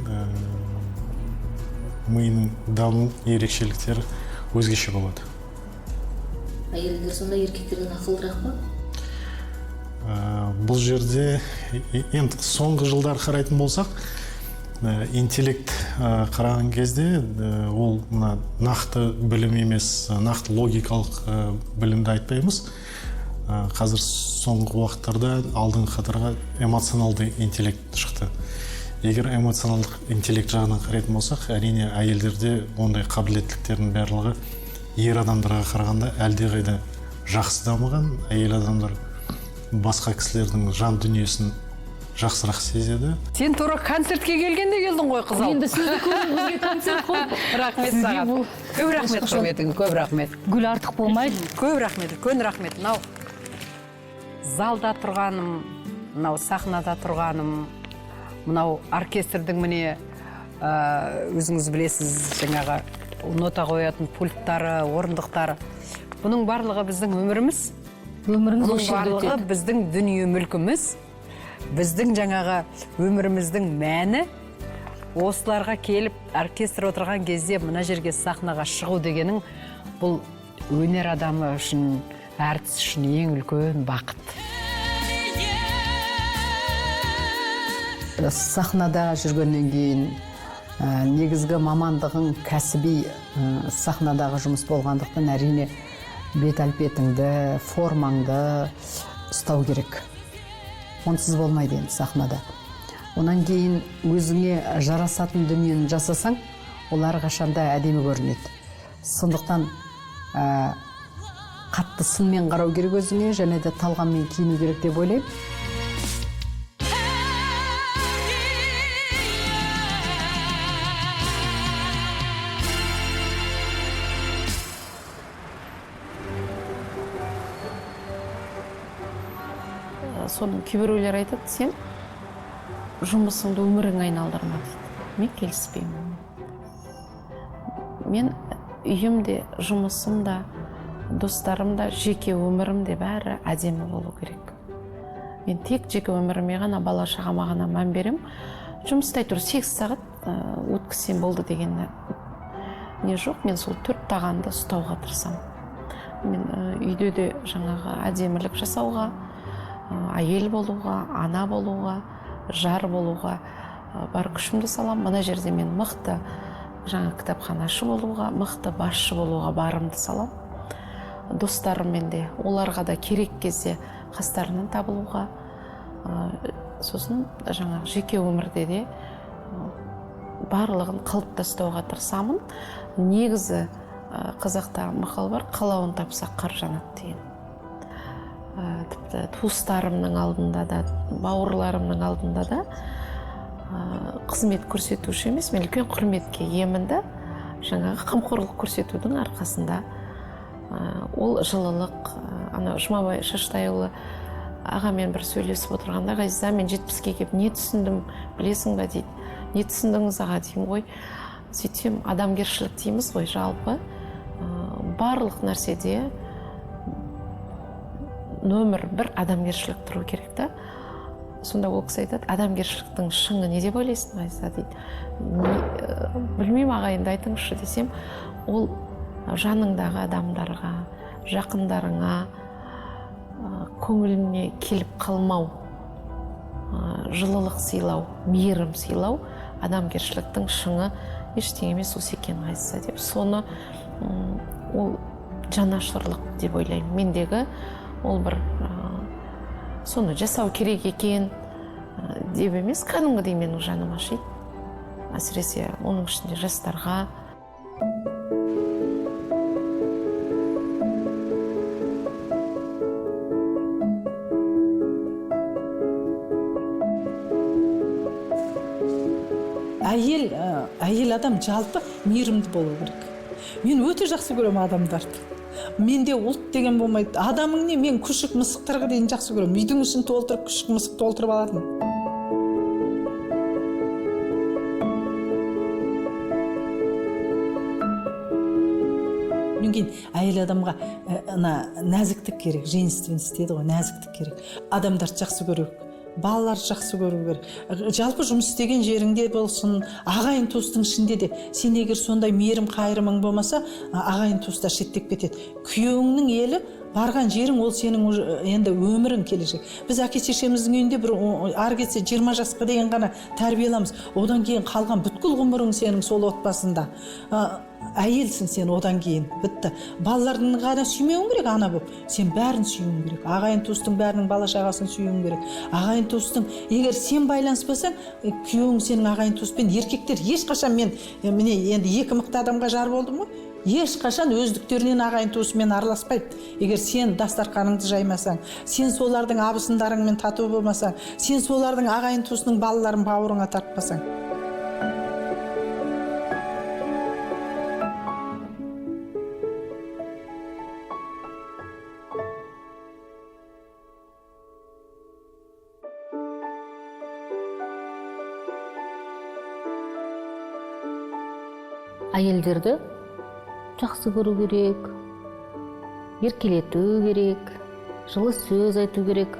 миының даму ерекшеліктері өзгеше болады. Әйелдер сонда еркектерден ақылдырақ па? Бұл жерде енді соңғы жылдар қарайтын болсақ, интеллект қараған кезде ол мына нақты білім емес, нақты логикалық білімді айтпаймыз. Қазір соңғы уақыттарда алдыңғы қатарға эмоционалды интеллект шықты. Егер эмоционалдық интеллект жағынан қарайтын болсақ, әрине әйелдерде ондай қабілеттіліктердің барлығы ер адамдарға қарағанда әлдеқайда жақсы дамыған. Әйел адамдар басқа кісілердің жан дүниесін жақсырақ сезеді. Сен тура концертке келгенде келдің ғой, қызым. Енді сізді көру бізге концерт қой. Рахмет саған. Көп рахмет құрметің, көп рахмет. Гүл артық болмайды. Көп рахмет, үлкен рахмет. Мынау залда тұрғаным, мынау сахнада тұрғаным, мынау оркестрдің міне өзіңіз білесіз, жаңағы нота қоятын пульттары, орындықтары. Бұның барлығы біздің өміріміз. Өміріңіз осы жерде өтеді. Барлығы біздің дүние мүлкіміз. Біздің жаңағы өміріміздің мәні. Осыларға келіп оркестр отырған кезде мына жерге сахнаға шығу дегенің бұл өнер адамы үшін, әртіс үшін ең үлкен бақыт. Сахнада жүргеннен кейін негізгі мамандығың кәсіби сахнадағы жұмыс болғандықтан әрине бет әлпетіңді, формаңды ұстау керек. Онсыз болмайды енді сахнада. Онан кейін өзіңе жарасатын дүниені жасасаң, ол әрқашанда әдемі көрінеді. Сондықтан қатты сынмен қарау керек өзіңе, және де талғаммен киіну керек деп ойлаймын. Соның кейбіреулер айтады, сен жұмысыңды өміріңе айналдырма дейді. Мен келіспеймін. Мен үйім де, жұмысым да, достарым да, жеке өмірім де бәрі әдемі болу керек. Мен тек жеке өміріме ғана, бала шағама ғана мән берем. Жұмыста әйтеуір 8 сағат өткізсем болды деген не жоқ. Мен сол 4 тағанды ұстауға тырысамын. Мен үйде де жаңағы әдемілік жасауға, әйел болуға, ана болуға, жар болуға бар күшімді саламын. Мына жерде мен мықты жаңа кітапханашы болуға, мықты басшы болуға барымды саламын. Достарыммен де, оларға да керек кезде қастарынан табылуға, сосын жаңағы жеке өмірде де барлығын қалыптастыруға тырысамын. Негізі қазақта мақал бар, қалауын тапса қар жанады деген. Тіпті туыстарымның алдында да, бауырларымның алдында да қызмет көрсетуші емес, мен үлкен құрметке иемін да, жаңағы қамқорлық көрсетудің арқасында. Ол жылылық, ана Жұмабай Шаштайұлы ағамен бір сөйлесіп отырғанда, Ғазиза, мен 70-ке келіп не түсіндім, білесің ба дейді. Не түсіндіңіз аға деймін ғой. Сөйтсем, адамгершілік дейміз ғой, жалпы барлық нәрседе нөмір бір адамгершілік тұру керек та. Сонда ол кісі айтады, адамгершіліктің шыңы не деп ойлайсың, Ғазиза дейді. Білмеймін аға, енді айтыңызшы десем, ол жаныңдағы адамдарға, жақындарыңа көңіліне келіп қалмау, жылылық сыйлау, мейірім сыйлау адамгершіліктің шыңы ештеңе емес осы екен, Ғазиза деп. Соны ол жанашырлық деп ойлаймын. Мендегі ол бір соны жасау керек екен деп емес, кәдімгідей менің жаным ашиды. Әсіресе оның ішінде жастарға. Әйел адам жалпы мейірімді болу керек. Мен өте жақсы көремін адамдарды. Менде ұлт деген болмайды. Адамың не, мен күшік мысықтарға дейін жақсы көремін. Үйдің ішін толтырып, күшік мысық толтырып алатын. Одан кейін әйел адамға нәзіктік керек, женственность дейді ғой, нәзіктік керек. Адамдарды жақсы көру, балаларды жақсы көру керек. Жалпы жұмыс істеген жеріңде болсын, ағайын туыстың ішінде де, сен егер сондай мейірім қайырымың болмаса, ағайын туыстар шеттеп кетеді. Күйеуіңнің елі, барған жерің ол сенің енді өмірің келешек. Біз әке шешеміздің үйінде бір ары кетсе 20 жасқа дейін ғана тәрбие аламыз. Одан кейін қалған бүткіл ғұмырың сенің сол отбасында. Әйелсің сен одан кейін, бітті. Балалардың ғана сүймеуің керек ана болып, сен бәрін сүюің керек. Ағайын туыстың бәрінің бала шағасын сүюің керек. Ағайын туыстың, егер сен байланыспасаң, күйеуің сенің ағайын туыспен, еркектер ешқашан, мен міне енді екі мықты адамға жар болдым ғой, ешқашан өздіктерінен ағайын туысымен араласпайды. Егер сен дастарқаныңды жаймасаң, сен солардың абысындарыңмен тату болмасаң, сен солардың ағайын туысының балаларын бауырыңа тартпасаң. Әйелдерді жақсы көру керек, еркелету керек, жылы сөз айту керек.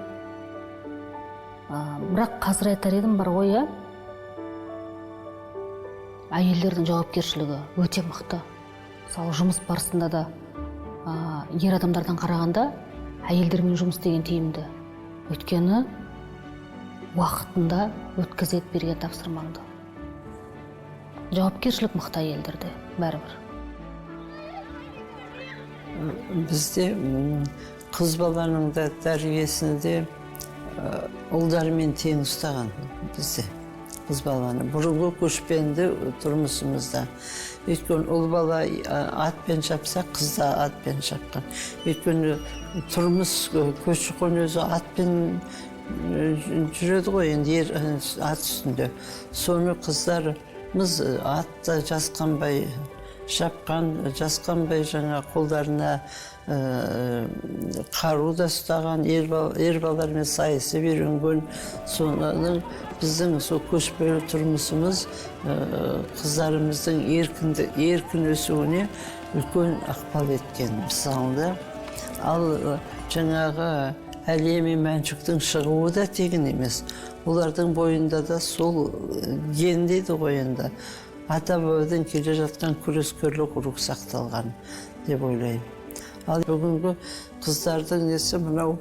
Бірақ қазір айтар едім бар ғой, әйелдердің жауапкершілігі өте мықты. Мысалы, жұмыс барысында да ер адамдардан қарағанда әйелдермен жұмыс істеген тиімді. Өйткені уақытында өткізеді берген тапсырмаңды. Жауапкершілік мықты әйелдерде бәрібір. Бізде қыз баланың да тәрбиесінде ұлдармен тең ұстаған бізде қыз баланы. Бұрынғы көшпенді тұрмысымызда. Өйткені ұл бала атпен шапса, қыз да атпен шапқан. Өйткені тұрмыс көші-қон өзі атпен жүреді ғой, енді ер ат үстінде. Соны қыздарымыз атта жасқанбай Шапқан, жасқанбай жаңа қолдарына қару да ұстаған, ер балалармен сайысып үйренген. Соның біздің сол көшпелі тұрмысымыз қыздарымыздың еркін өсуіне үлкен ықпал еткен мысалы. Ал жаңағы Әлия мен Мәншүктің шығуы да тегін емес. Олардың бойында да сол ген дейді ғой енді. Ата-бабадан келе жатқан күрескерлік рух сақталған деп ойлаймын. Ал бүгінгі қыздардың несі мынау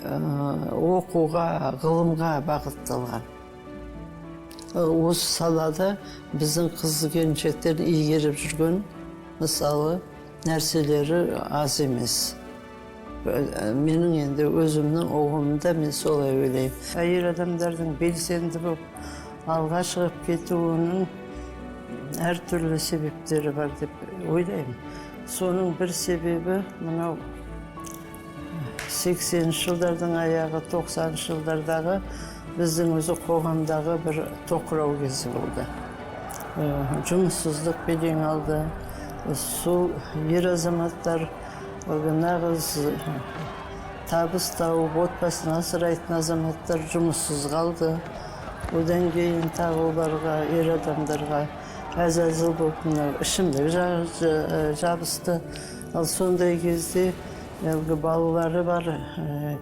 оқуға, ғылымға бағытталған. Осы салада біздің қыз келіншектер игеріп жүрген мысалы нәрселері аз емес. Менің енді өзімнің ұғымымда мен солай ойлаймын. Әйел адамдардың белсенді болып алға шығып кетуінің әртүрлі себептері бар деп ойлаймын. Соның бір себебі мынау 80-ші жылдардың аяғы, 90-шы жылдардағы біздің өзі қоғамдағы бір тоқырау кезі болды. Жұмыссыздық белең алды. Сол ер азаматтар нағыз табыс тауып, отбасын асырайтын азаматтар жұмыссыз қалды. Одан кейін тағы оларға, ер адамдарға әзәзіл болып мынау ішімдік жабысты. Ал сондай кезде әлгі балалары бар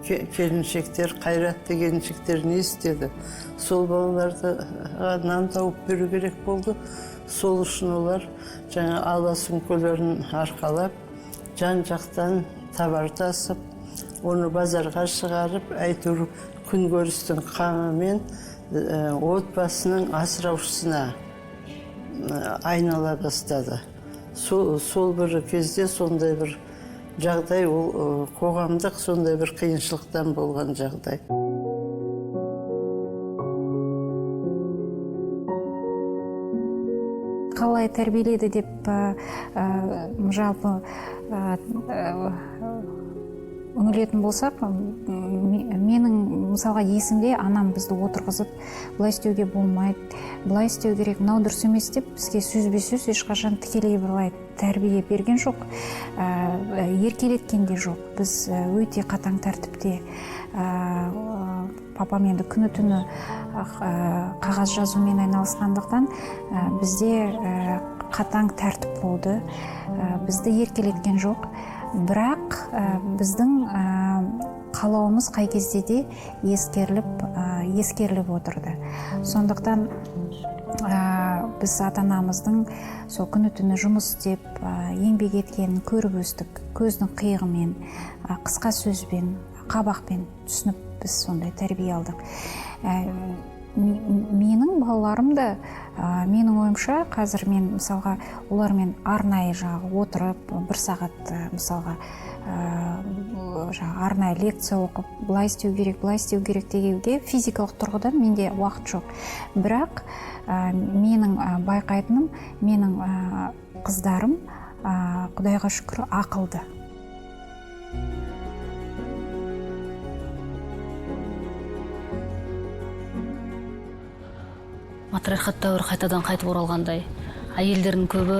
келіншектер, қайратты келіншектер не істеді? Сол балаларға нан тауып беру керек болды. Сол үшін олар жаңа ала сөмкелерін арқалап, жан-жақтан товар тасып, оны базарға шығарып, әйтеуір күнкөрістің қамымен отбасының асыраушысына айнала бастады. Сол бір кезде сондай бір жағдай, ол қоғамдық сондай бір қиыншылықтан болған жағдай. Қалай тәрбиеледі деп жалпы үңілетін болсақ, менің мысалға есімде анам бізді отырғызып, былай істеуге болмайды, былай істеу керек, мынау дұрыс емес деп бізге сөзбе-сөз ешқашан тікелей былай тәрбие берген жоқ, еркелеткен де жоқ. Біз өте қатаң тәртіпте, папам енді күні-түні қағаз жазумен айналысқандықтан бізде қатаң тәртіп болды, бізді еркелеткен жоқ. Бірақ біздің қалауымыз қай кезде де ескеріліп отырды. Сондықтан біз ата-анамыздың сол күні-түні жұмыс істеп, еңбек еткенін көріп өстік. Көздің қиығымен, қысқа сөзбен, қабақпен түсініп біз сондай тәрбие алдық. Менің балаларым да, менің ойымша, қазір мен мысалға олармен арнайы жаңағы отырып, бір сағат мысалға жаңағы арнайы лекция оқып, былай істеу керек, былай істеу керек дегенге физикалық тұрғыдан менде уақыт жоқ. Бірақ менің байқайтыным, менің қыздарым Құдайға шүкір ақылды. Матриархат дәуірі қайтадан қайтып оралғандай, әйелдердің көбі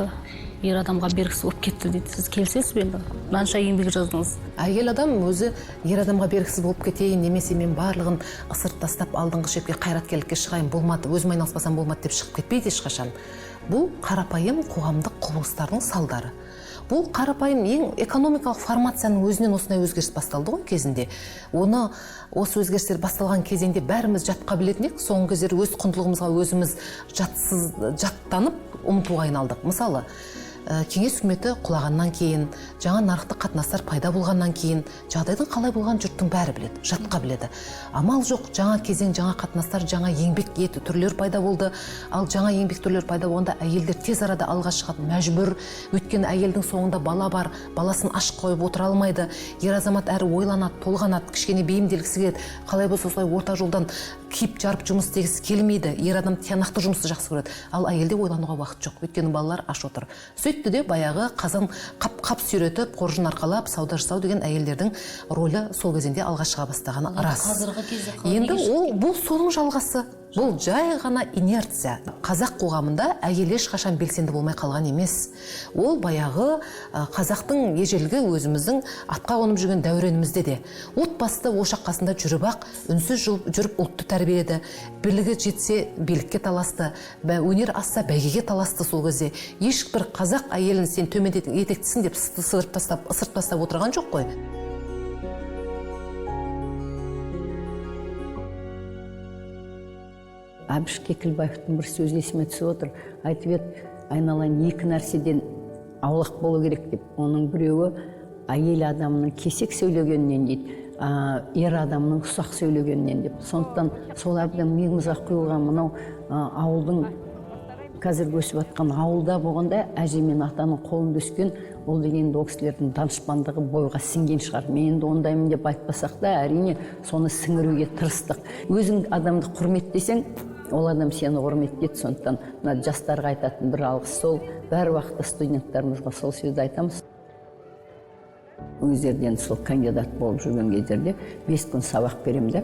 ер адамға бергісі болып кетті дейді. Сіз келісесіз бе енді? Мынанша еңбек жаздыңыз. Әйел адам өзі ер адамға бергісіз болып кетейін, немесе мен барлығын ысырып тастап алдыңғы шепке қайраткерлікке шығайын, болмады, өзім айналыспасам болмады деп шығып кетпейді ешқашан. Бұл қарапайым қоғамдық құбылыстардың салдары. Бұл қарапайым ең экономикалық формацияның өзінен осындай өзгеріс басталды ғой кезінде. Оны осы өзгерістер басталған кезеңде бәріміз жатқа білетін едік, соңғы кездері өз құндылығымызға өзіміз жаттанып ұмытуға айналдық. Мысалы, Кеңес үкіметі құлағаннан кейін, жаңа нарықтық қатынастар пайда болғаннан кейін, жағдайдың қалай болғанын жұрттың бәрі біледі, жатқа біледі. Амал жоқ, жаңа кезең, жаңа қатынастар, жаңа еңбек ету түрлері пайда болды. Ал жаңа еңбек түрлері пайда болғанда әйелдер тез арада алға шығады, мәжбүр. Өйткені әйелдің соңында бала бар, баласын аш қойып отыра алмайды. Ер азамат әрі ойланады, толғанады, кішкене бейімделгісі келеді. Қалай болса осылай орта жолдан киіп жарып жұмыс істегісі келмейді. Ер адам тиянақты жұмысты жақсы көреді. Ал әйелде ойлануға уақыт жоқ, өйткені балалар аш отыр. Сөйтті де баяғы қазан қап-қап сүйретіп, қоржын арқалап, сауда жасау деген әйелдердің рөлі сол кезеңде алға шыға бастағаны рас. Қазіргі кезде қалай? Енді ол бұл соның жалғасы. Бұл жай ғана инерция. Қазақ қоғамында әйел ешқашан белсенді болмай қалған емес. Ол баяғы қазақтың ежелгі өзіміздің атқа қонып жүрген дәуренімізде де отбасыда ошақ қасында жүріп ақ үнсіз жүріп ұлтты тәрбиеледі. Билігі жетсе билікке таласты, өнер асса бәйгеге таласты. Сол кезде ешбір қазақ әйелін сен төмен етектісің деп сыдырып тастап, ысырып тастап отырған жоқ қой. Әбіш Кекілбаевтың бір сөзі есіме түсіп отыр. Айтып еді, айналайын, екі нәрседен аулақ болу керек деп. Оның біреуі әйел адамның кесек сөйлегенінен дейді, ер адамның ұсақ сөйлегенінен деп. Сондықтан сол әбден миымызға құйылған мынау ауылдың қазіргі өсіп жатқан ауылда болғанда әже мен атаның қолында өскен, ол деген ол кісілердің данышпандығы бойға сіңген шығар. Мен енді ондаймын деп айтпасақ та, әрине соны сіңіруге тырыстық. Өзің адамды құрметтесең, ол адам сені құрметтейді. Сондықтан мына жастарға айтатын бір алғыс сол, бәр уақытта студенттарымызға сол сөзді айтамыз. Өздерінен сол кандидат болып жүрген кездерде 5 күн сабақ беремін де,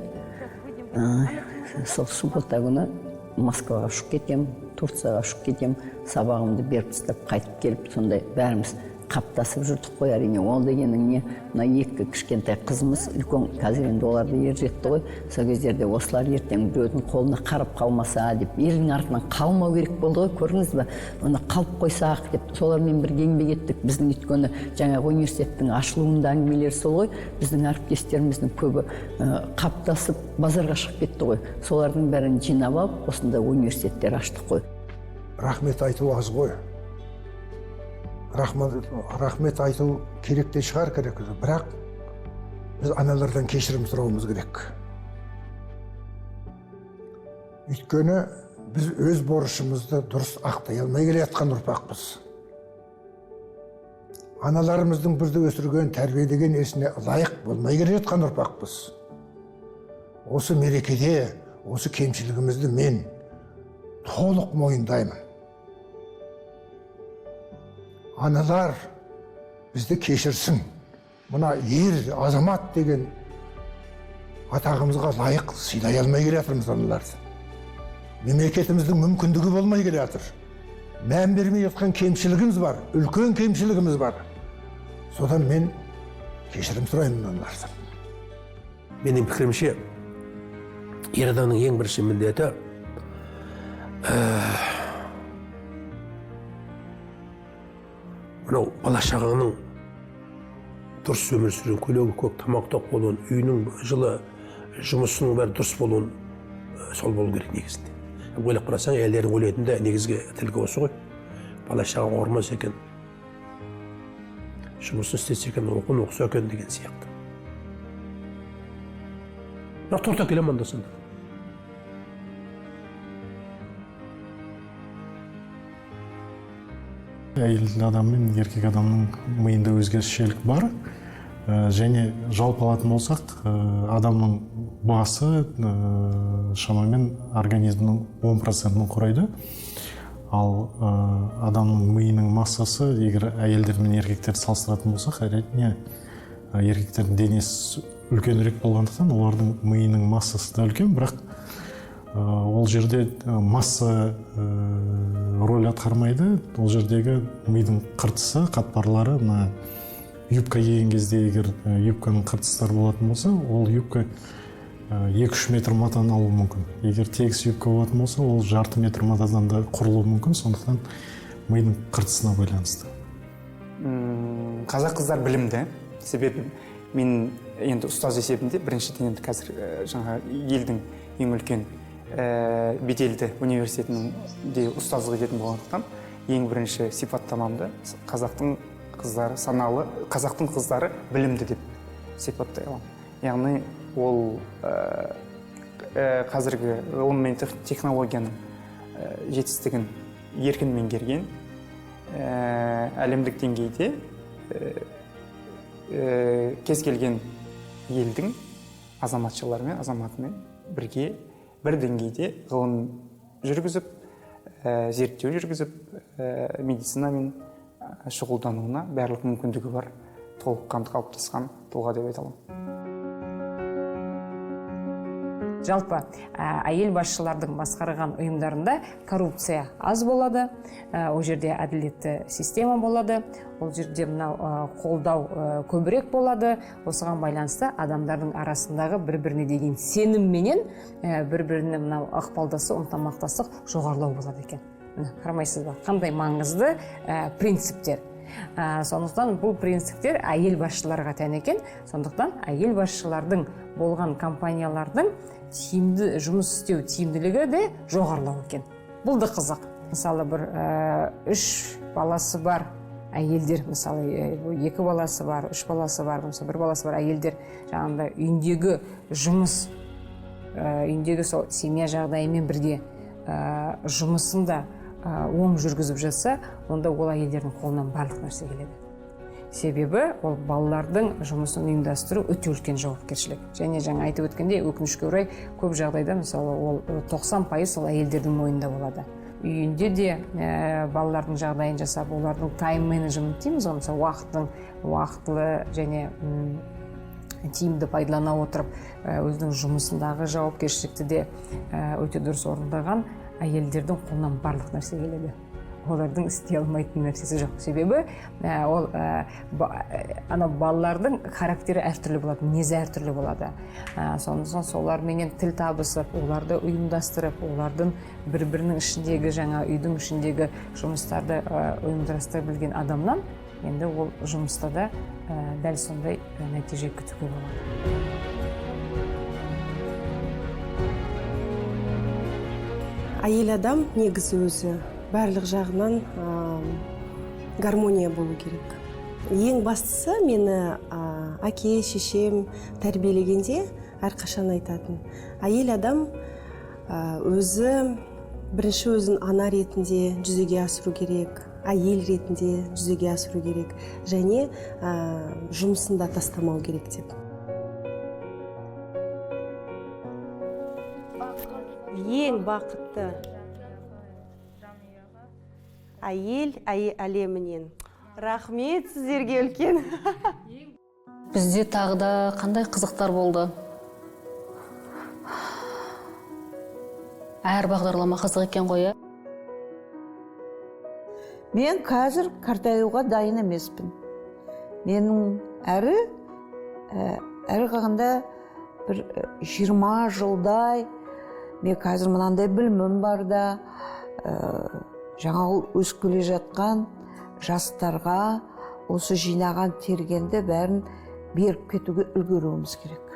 сол суббота күні Москваға ұшып кетемін, Турцияға ұшып кетемін, сабағымды беріп тастап қайтып келіп, сондай бәріміз қаптасып жүрдік қой. Әрине ол дегенің не, мына екі кішкентай қызымыз үлкен, қазір енді олар да ер жетті ғой, сол кездерде осылар ертең біреудің қолына қарап қалмаса деп, елдің артынан қалмау керек болды ғой, көрдіңіз бе, оны қалып қойсақ деп солармен бірге еңбек еттік. Біздің өйткені жаңағы университеттің ашылуында әңгімелер сол ғой, біздің әріптестеріміздің көбі қаптасып базарға шығып кетті ғой, солардың бәрін жинап алып осындай университеттер аштық қой. Рахмет айту аз ғой. Рахмет айту керек те шығар, керек, бірақ біз аналардан кешірім сұрауымыз керек. Өйткені біз өз борышымызды дұрыс ақтай алмай келе жатқан ұрпақпыз. Аналарымыздың бізді өсірген, тәрбиелеген есіне лайық болмай келе жатқан ұрпақпыз. Осы мерекеде осы кемшілігімізді мен толық мойындаймын. Аналар бізді кешірсін. Мына ер азамат деген атағымызға лайық сыйлай алмай келе жатырмыз аналарды. Мемлекетіміздің мүмкіндігі болмай келе жатыр. Мән бермей жатқан кемшілігіміз бар, үлкен кемшілігіміз бар. Содан мен кешірім сұраймын аналардан. Менің пікірімше, ер адамның ең бірінші міндеті мынау бала шағаңның дұрыс өмір сүруін, көйлегі көк, тамақ тоқ болуын, үйінің жылы, жұмысының бәрі дұрыс болуын, сол болу керек негізінде. Ойлап қарасаң, әйелдердің ойлайтын да негізгі тілгі осы ғой. Бала шағаң ауырмаса екен, жұмысын істесе екен, оқуын оқыса екен деген сияқты. Бірақ торт әкелемін анда санда. Әйел адам мен еркек адамның миында өзгешелік бар. Және жалпы алатын болсақ, адамның басы шамамен организмнің 10%-ын құрайды. Ал адамның миының массасы, егер әйелдер мен еркектерді салыстыратын болсақ, әрине еркектердің денесі үлкенірек болғандықтан олардың миының массасы да үлкен, бірақ ол жерде масса роль атқармайды. Ол жердегі мидың қыртысы, қатпарлары, мына юбка киген кезде егер юбканың қыртыстары болатын болса, ол юбка 2-3 метр матаны алуы мүмкін. Егер тегіс юбка болатын болса, ол жарты метр матадан да құрылуы мүмкін. Сондықтан мидың қыртысына байланысты. Қазақ қыздар білімді. Себебі мен енді ұстаз есебінде біріншіден енді қазір жаңа елдің ең үлкен беделді университетінде ұстаздық ететін болғандықтан ең бірінші сипаттамамды қазақтың қыздары саналы, қазақтың қыздары білімді деп сипаттай аламын. Яғни ол қазіргі ғылым мен технологияның жетістігін еркін меңгерген, әлемдік деңгейде кез келген елдің азаматшаларымен, азаматымен бірге бір деңгейде ғылым жүргізіп, зерттеу жүргізіп, медицинамен шұғылдануына барлық мүмкіндігі бар, толыққанды қалыптасқан тұлға деп айта аламын. Жалпы әйел басшылардың басқарған ұйымдарында коррупция аз болады, ол жерде әділетті система болады, ол жерде мынау қолдау көбірек болады. Осыған байланысты адамдардың арасындағы бір-біріне деген сенімменен бір-біріне мынау ықпалдасу, ынтымақтастық жоғарылау болады екен. Қарамайсыз ба, қандай маңызды принциптер. Сондықтан бұл принциптер әйел басшыларға тән екен. Сондықтан әйел басшылардың болған компаниялардың тиімді жұмыс істеу тиімділігі де жоғарылау екен. Бұл да қызық. Мысалы, бір 3 баласы бар әйелдер, мысалы 2 баласы бар, 3 баласы бар, мысалы 1 баласы бар әйелдер жаңағындай үйіндегі жұмыс, үйіндегі сол семья жағдайымен бірге жұмысын да оң жүргізіп жатса, онда ол әйелдердің қолынан барлық нәрсе келеді. Себебі ол балалардың жұмысын ұйымдастыру өте үлкен жауапкершілік. Және жаңа айтып өткендей, өкінішке орай көп жағдайда мысалы ол 90% сол әйелдердің мойнында болады. Үйінде де балалардың жағдайын жасап, олардың тайм менеджмент дейміз ғой, мысалы уақытын уақытылы және тиімді пайдалана отырып, өзінің жұмысындағы жауапкершілікті де өте дұрыс орындаған әйелдердің қолынан барлық нәрсе келеді. Олардың істей алмайтын нәрсесі жоқ. Себебі ол ана балалардың характері әртүрлі болады, мінезі әртүрлі болады. Сондықтан соларменен тіл табысып, оларды ұйымдастырып, олардың бір-бірінің ішіндегі жаңа үйдің ішіндегі жұмыстарды ұйымдастыра білген адамнан енді ол жұмыста да дәл сондай нәтиже күтуге болады. Әйел адам негізі өзі барлық жағынан гармония болу керек. Ең бастысы мені әке, шешем тәрбиелегенде әрқашан айтатын. Әйел адам өзі бірінші өзін ана ретінде жүзеге асыру керек, әйел ретінде жүзеге асыру керек және жұмысын да тастамау керек деп. Ең бақытты әйел әлемінен. Рахмет сіздерге үлкен. Бізде тағы да қандай қызықтар болды? Әр бағдарлама қызық екен ғой, ә? Мен қазір қартаюға дайын емеспін. Менің әрі қалғанда бір 20 жылдай мен қазір мынандай білімім бар да, жаңа өсіп келе жатқан жастарға осы жинаған тергенді бәрін беріп кетуге үлгеруіміз керек.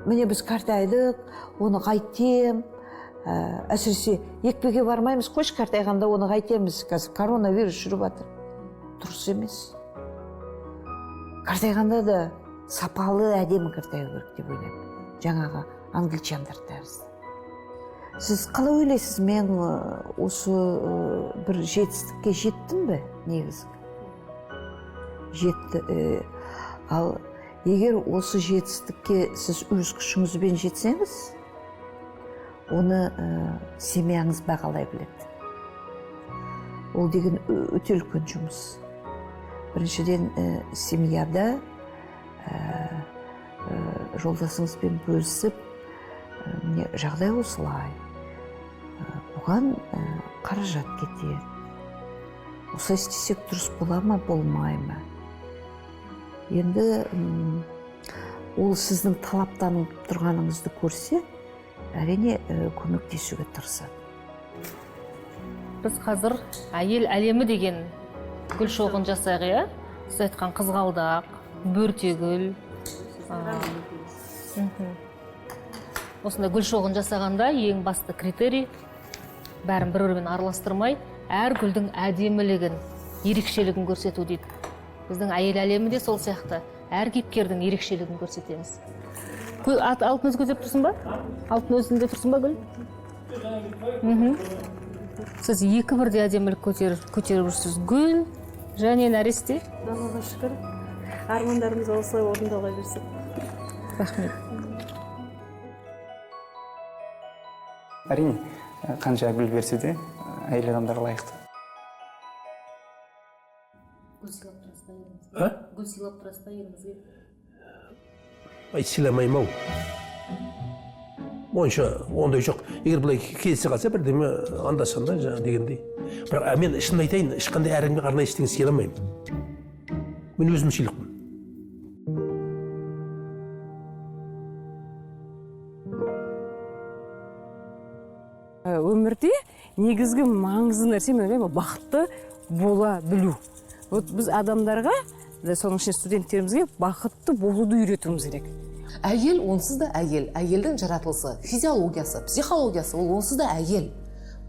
Міне біз қартайдық, оны қайтем, әсіресе екпеге бармаймыз, қойшы қартайғанда оны қайтеміз, қазір коронавирус жүріп жатыр. Дұрыс емес. Қартайғанда да сапалы әдемі қартаю керек деп ойлаймын. Жаңағы англичандар тәрізді. Сіз қалай ойлайсыз, мен осы бір жетістікке жеттім бе негізгі? Жетті. Ал егер осы жетістікке сіз өз күшіңізбен жетсеңіз, оны семьяңыз бағалай біледі. Ол деген өте үлкен жұмыс. Біріншіден, семьяда жолдасыңызбен бөлісіп, міне жағдай осылай, бұған қаражат кетеді, осылай істесек дұрыс бола ма, болмай ма? Енді ол сіздің талаптанып тұрғаныңызды көрсе, әрине көмектесуге тырысады. Біз қазір әйел әлемі деген гүл шоғын жасайық, иә? Сіз айтқан қызғалдақ, бөртегүл. Осындай гүл шоғын жасағанда ең басты критерий бәрін бір-бірімен араластырмай, әр гүлдің әдемілігін, ерекшелігін көрсету дейді. Біздің әйел әлемі де сол сияқты, әр кейіпкердің ерекшелігін көрсетеміз. Алтын өзі көтеріп тұрсың ба? Алтын өзінде тұрсың ба, гүл? Сіз екі бірдей әдемілік көтеріп жүрсіз. Гүл және нәресте. Аллаға шүкір. Армандарымыз осылай орындала берсін. Рахмет. Әрине, қанша гүл берсе де, әйел адамдар лайықты. Гүл сыйлап тұрасыз ба еліңізге? Гүл сыйлап тұрасыз ба еліңізге? Ай, сыйламаймын ау. Онша ондай жоқ. Егер былай келісе қалса бірдеме анда санда жаңа дегендей. Бірақ мен шынын айтайын, ешқандай әркімге арнайы ештеңе сыйламаймын. Мен өзімшілікпін. Өмірде негізгі маңызды нәрсе, мен ойлаймын, бақытты бола білу. Вот біз адамдарға, соның ішінде студенттерімізге бақытты болуды үйретуіміз керек. Әйел онсыз да әйел, әйелдің жаратылысы, физиологиясы, психологиясы, ол онсыз да әйел.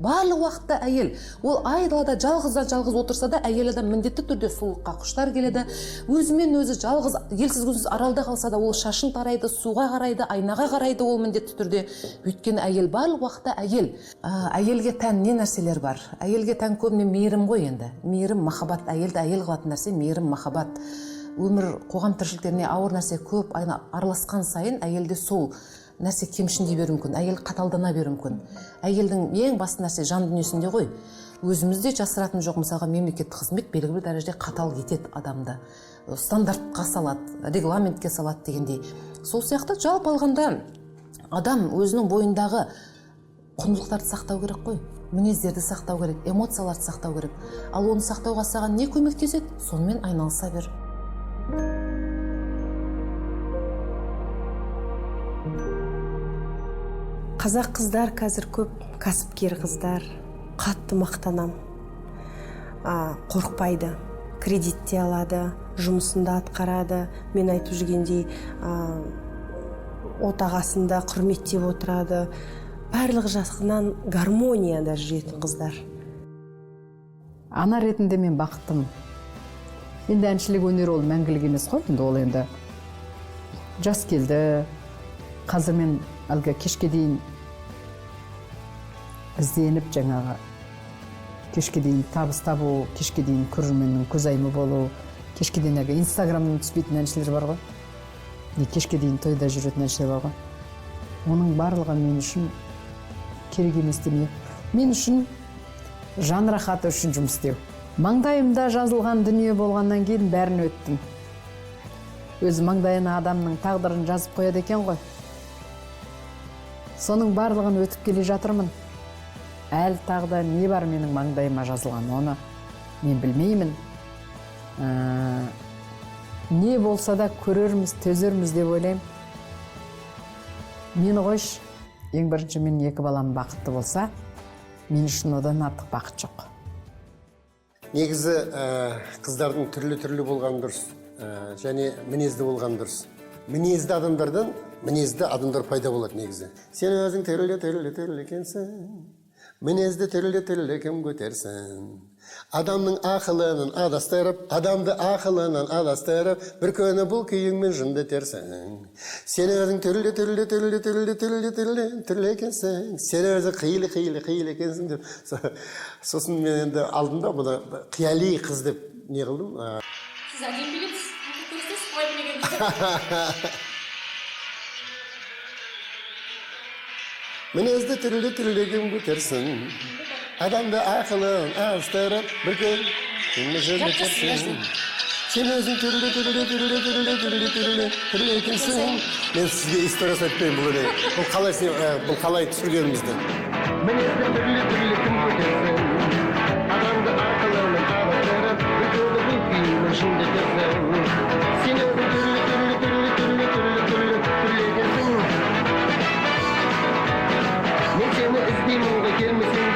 Барлық уақытта әйел. Ол айдалада жалғыздан жалғыз отырса да әйел адам міндетті түрде сұлулыққа құштар келеді. Өзімен өзі жалғыз, елсіз күнсіз аралда қалса да ол шашын тарайды, суға қарайды, айнаға қарайды ол міндетті түрде. Өйткені әйел барлық уақытта әйел. Әйелге тән не нәрселер бар? Әйелге тән көбіне мейірім ғой енді. Мейірім, махаббат, әйелді әйел қылатын нәрсе мейірім, махаббат. Өмір, қоғам тіршіліктеріне ауыр нәрсе көп араласқан сайын әйелде сол нәрсе кемшіндей беруі мүмкін, әйел қаталдана беруі мүмкін. Әйелдің ең басты нәрсе жан дүниесінде ғой. Өзімізде жасыратын жоқ, мысалға мемлекеттік қызмет белгілі бір дәрежеде қатал етеді адамды. Стандартқа салады, регламентке салады дегендей. Сол сияқты жалпы алғанда адам өзінің бойындағы құндылықтарды сақтау керек қой. Мінездерді сақтау керек, эмоцияларды сақтау керек. Ал оны сақтауға саған не көмектеседі? Сонымен айналыса бер. Қазақ қыздар қазір көп кәсіпкер қыздар, қатты мақтанам. Қорықпайды, кредит те алады, жұмысын да атқарады. Мен айтып жүргендей, отағасын да құрметтеп отырады. Барлық жағынан гармонияда жүретін қыздар. Ана ретінде мен бақыттымын. Енді әншілік өнер ол мәңгілік емес қой, енді ол енді жас келді. Қазір мен әлгі кешке дейін ізденіп жаңағы кешке дейін табыс табу, кешке дейін көрерменнің көзайымы болу, кешке дейін әлгі инстаграмнан түспейтін әншілер бар ғой, не кешке дейін тойда жүретін әншілер бар ғой. Оның барлығы мен үшін керек емес дүние. Мен үшін жан рахаты үшін жұмыс істеу. Маңдайымда жазылған дүние болғаннан кейін бәрін өттім. Өз маңдайына адамның тағдырын жазып қояды екен ғой. Соның барлығын өтіп келе жатырмын. Әлі тағы да не бар менің маңдайыма жазылған, оны мен білмеймін. Не болса да көрерміз, төзерміз деп ойлаймын. Мені қойшы, ең бірінші менің екі балам бақытты болса, мен үшін одан артық бақыт жоқ. Негізі қыздардың түрлі-түрлі болғаны дұрыс, және мінезді болғаны дұрыс. Мінезді адамдардан мінезді адамдар пайда болады негізі. Сен өзің түрлі-түрлі екенсің, мінезді түрлі-түрлі кім көтерсін. Адамның ақылынан адастырып, адамды ақылынан адастырып, бір күні бұл күйіңмен жынды етерсің. Сен өзің түрлі-түрлі түрлі-түрлі түрлі-түрлі түрлі екенсің, сен өзің қилы-қилы екенсің деп. Сосын мен енді алдым да бұны қияли қыз деп не қылдым. Сіз әдемі билейсіз, көрсетесіз қалай билегеніңізді. Мінезді түрлі-түрлі кім көтерсін, адамды ақылын астырып, бір күн жынды етерсің. Сен өзің түрлі-түрлі түрлі-түрлі түрлі-түрлі түрлі екенсің. Мен сізге историясын айтпаймын бұл өлең. Бұл қалай түсіргенімізді. Мінезді түрлі-түрлі кім көтерсін, адамды ақылын астырып, бір күні бұл күйіңмен жынды етерсің. Сен өзің түрлі-түрлі түрлі-түрлі түрлі-түрлі түрлі екенсің. Мен сені іздеймін ғой, келмесең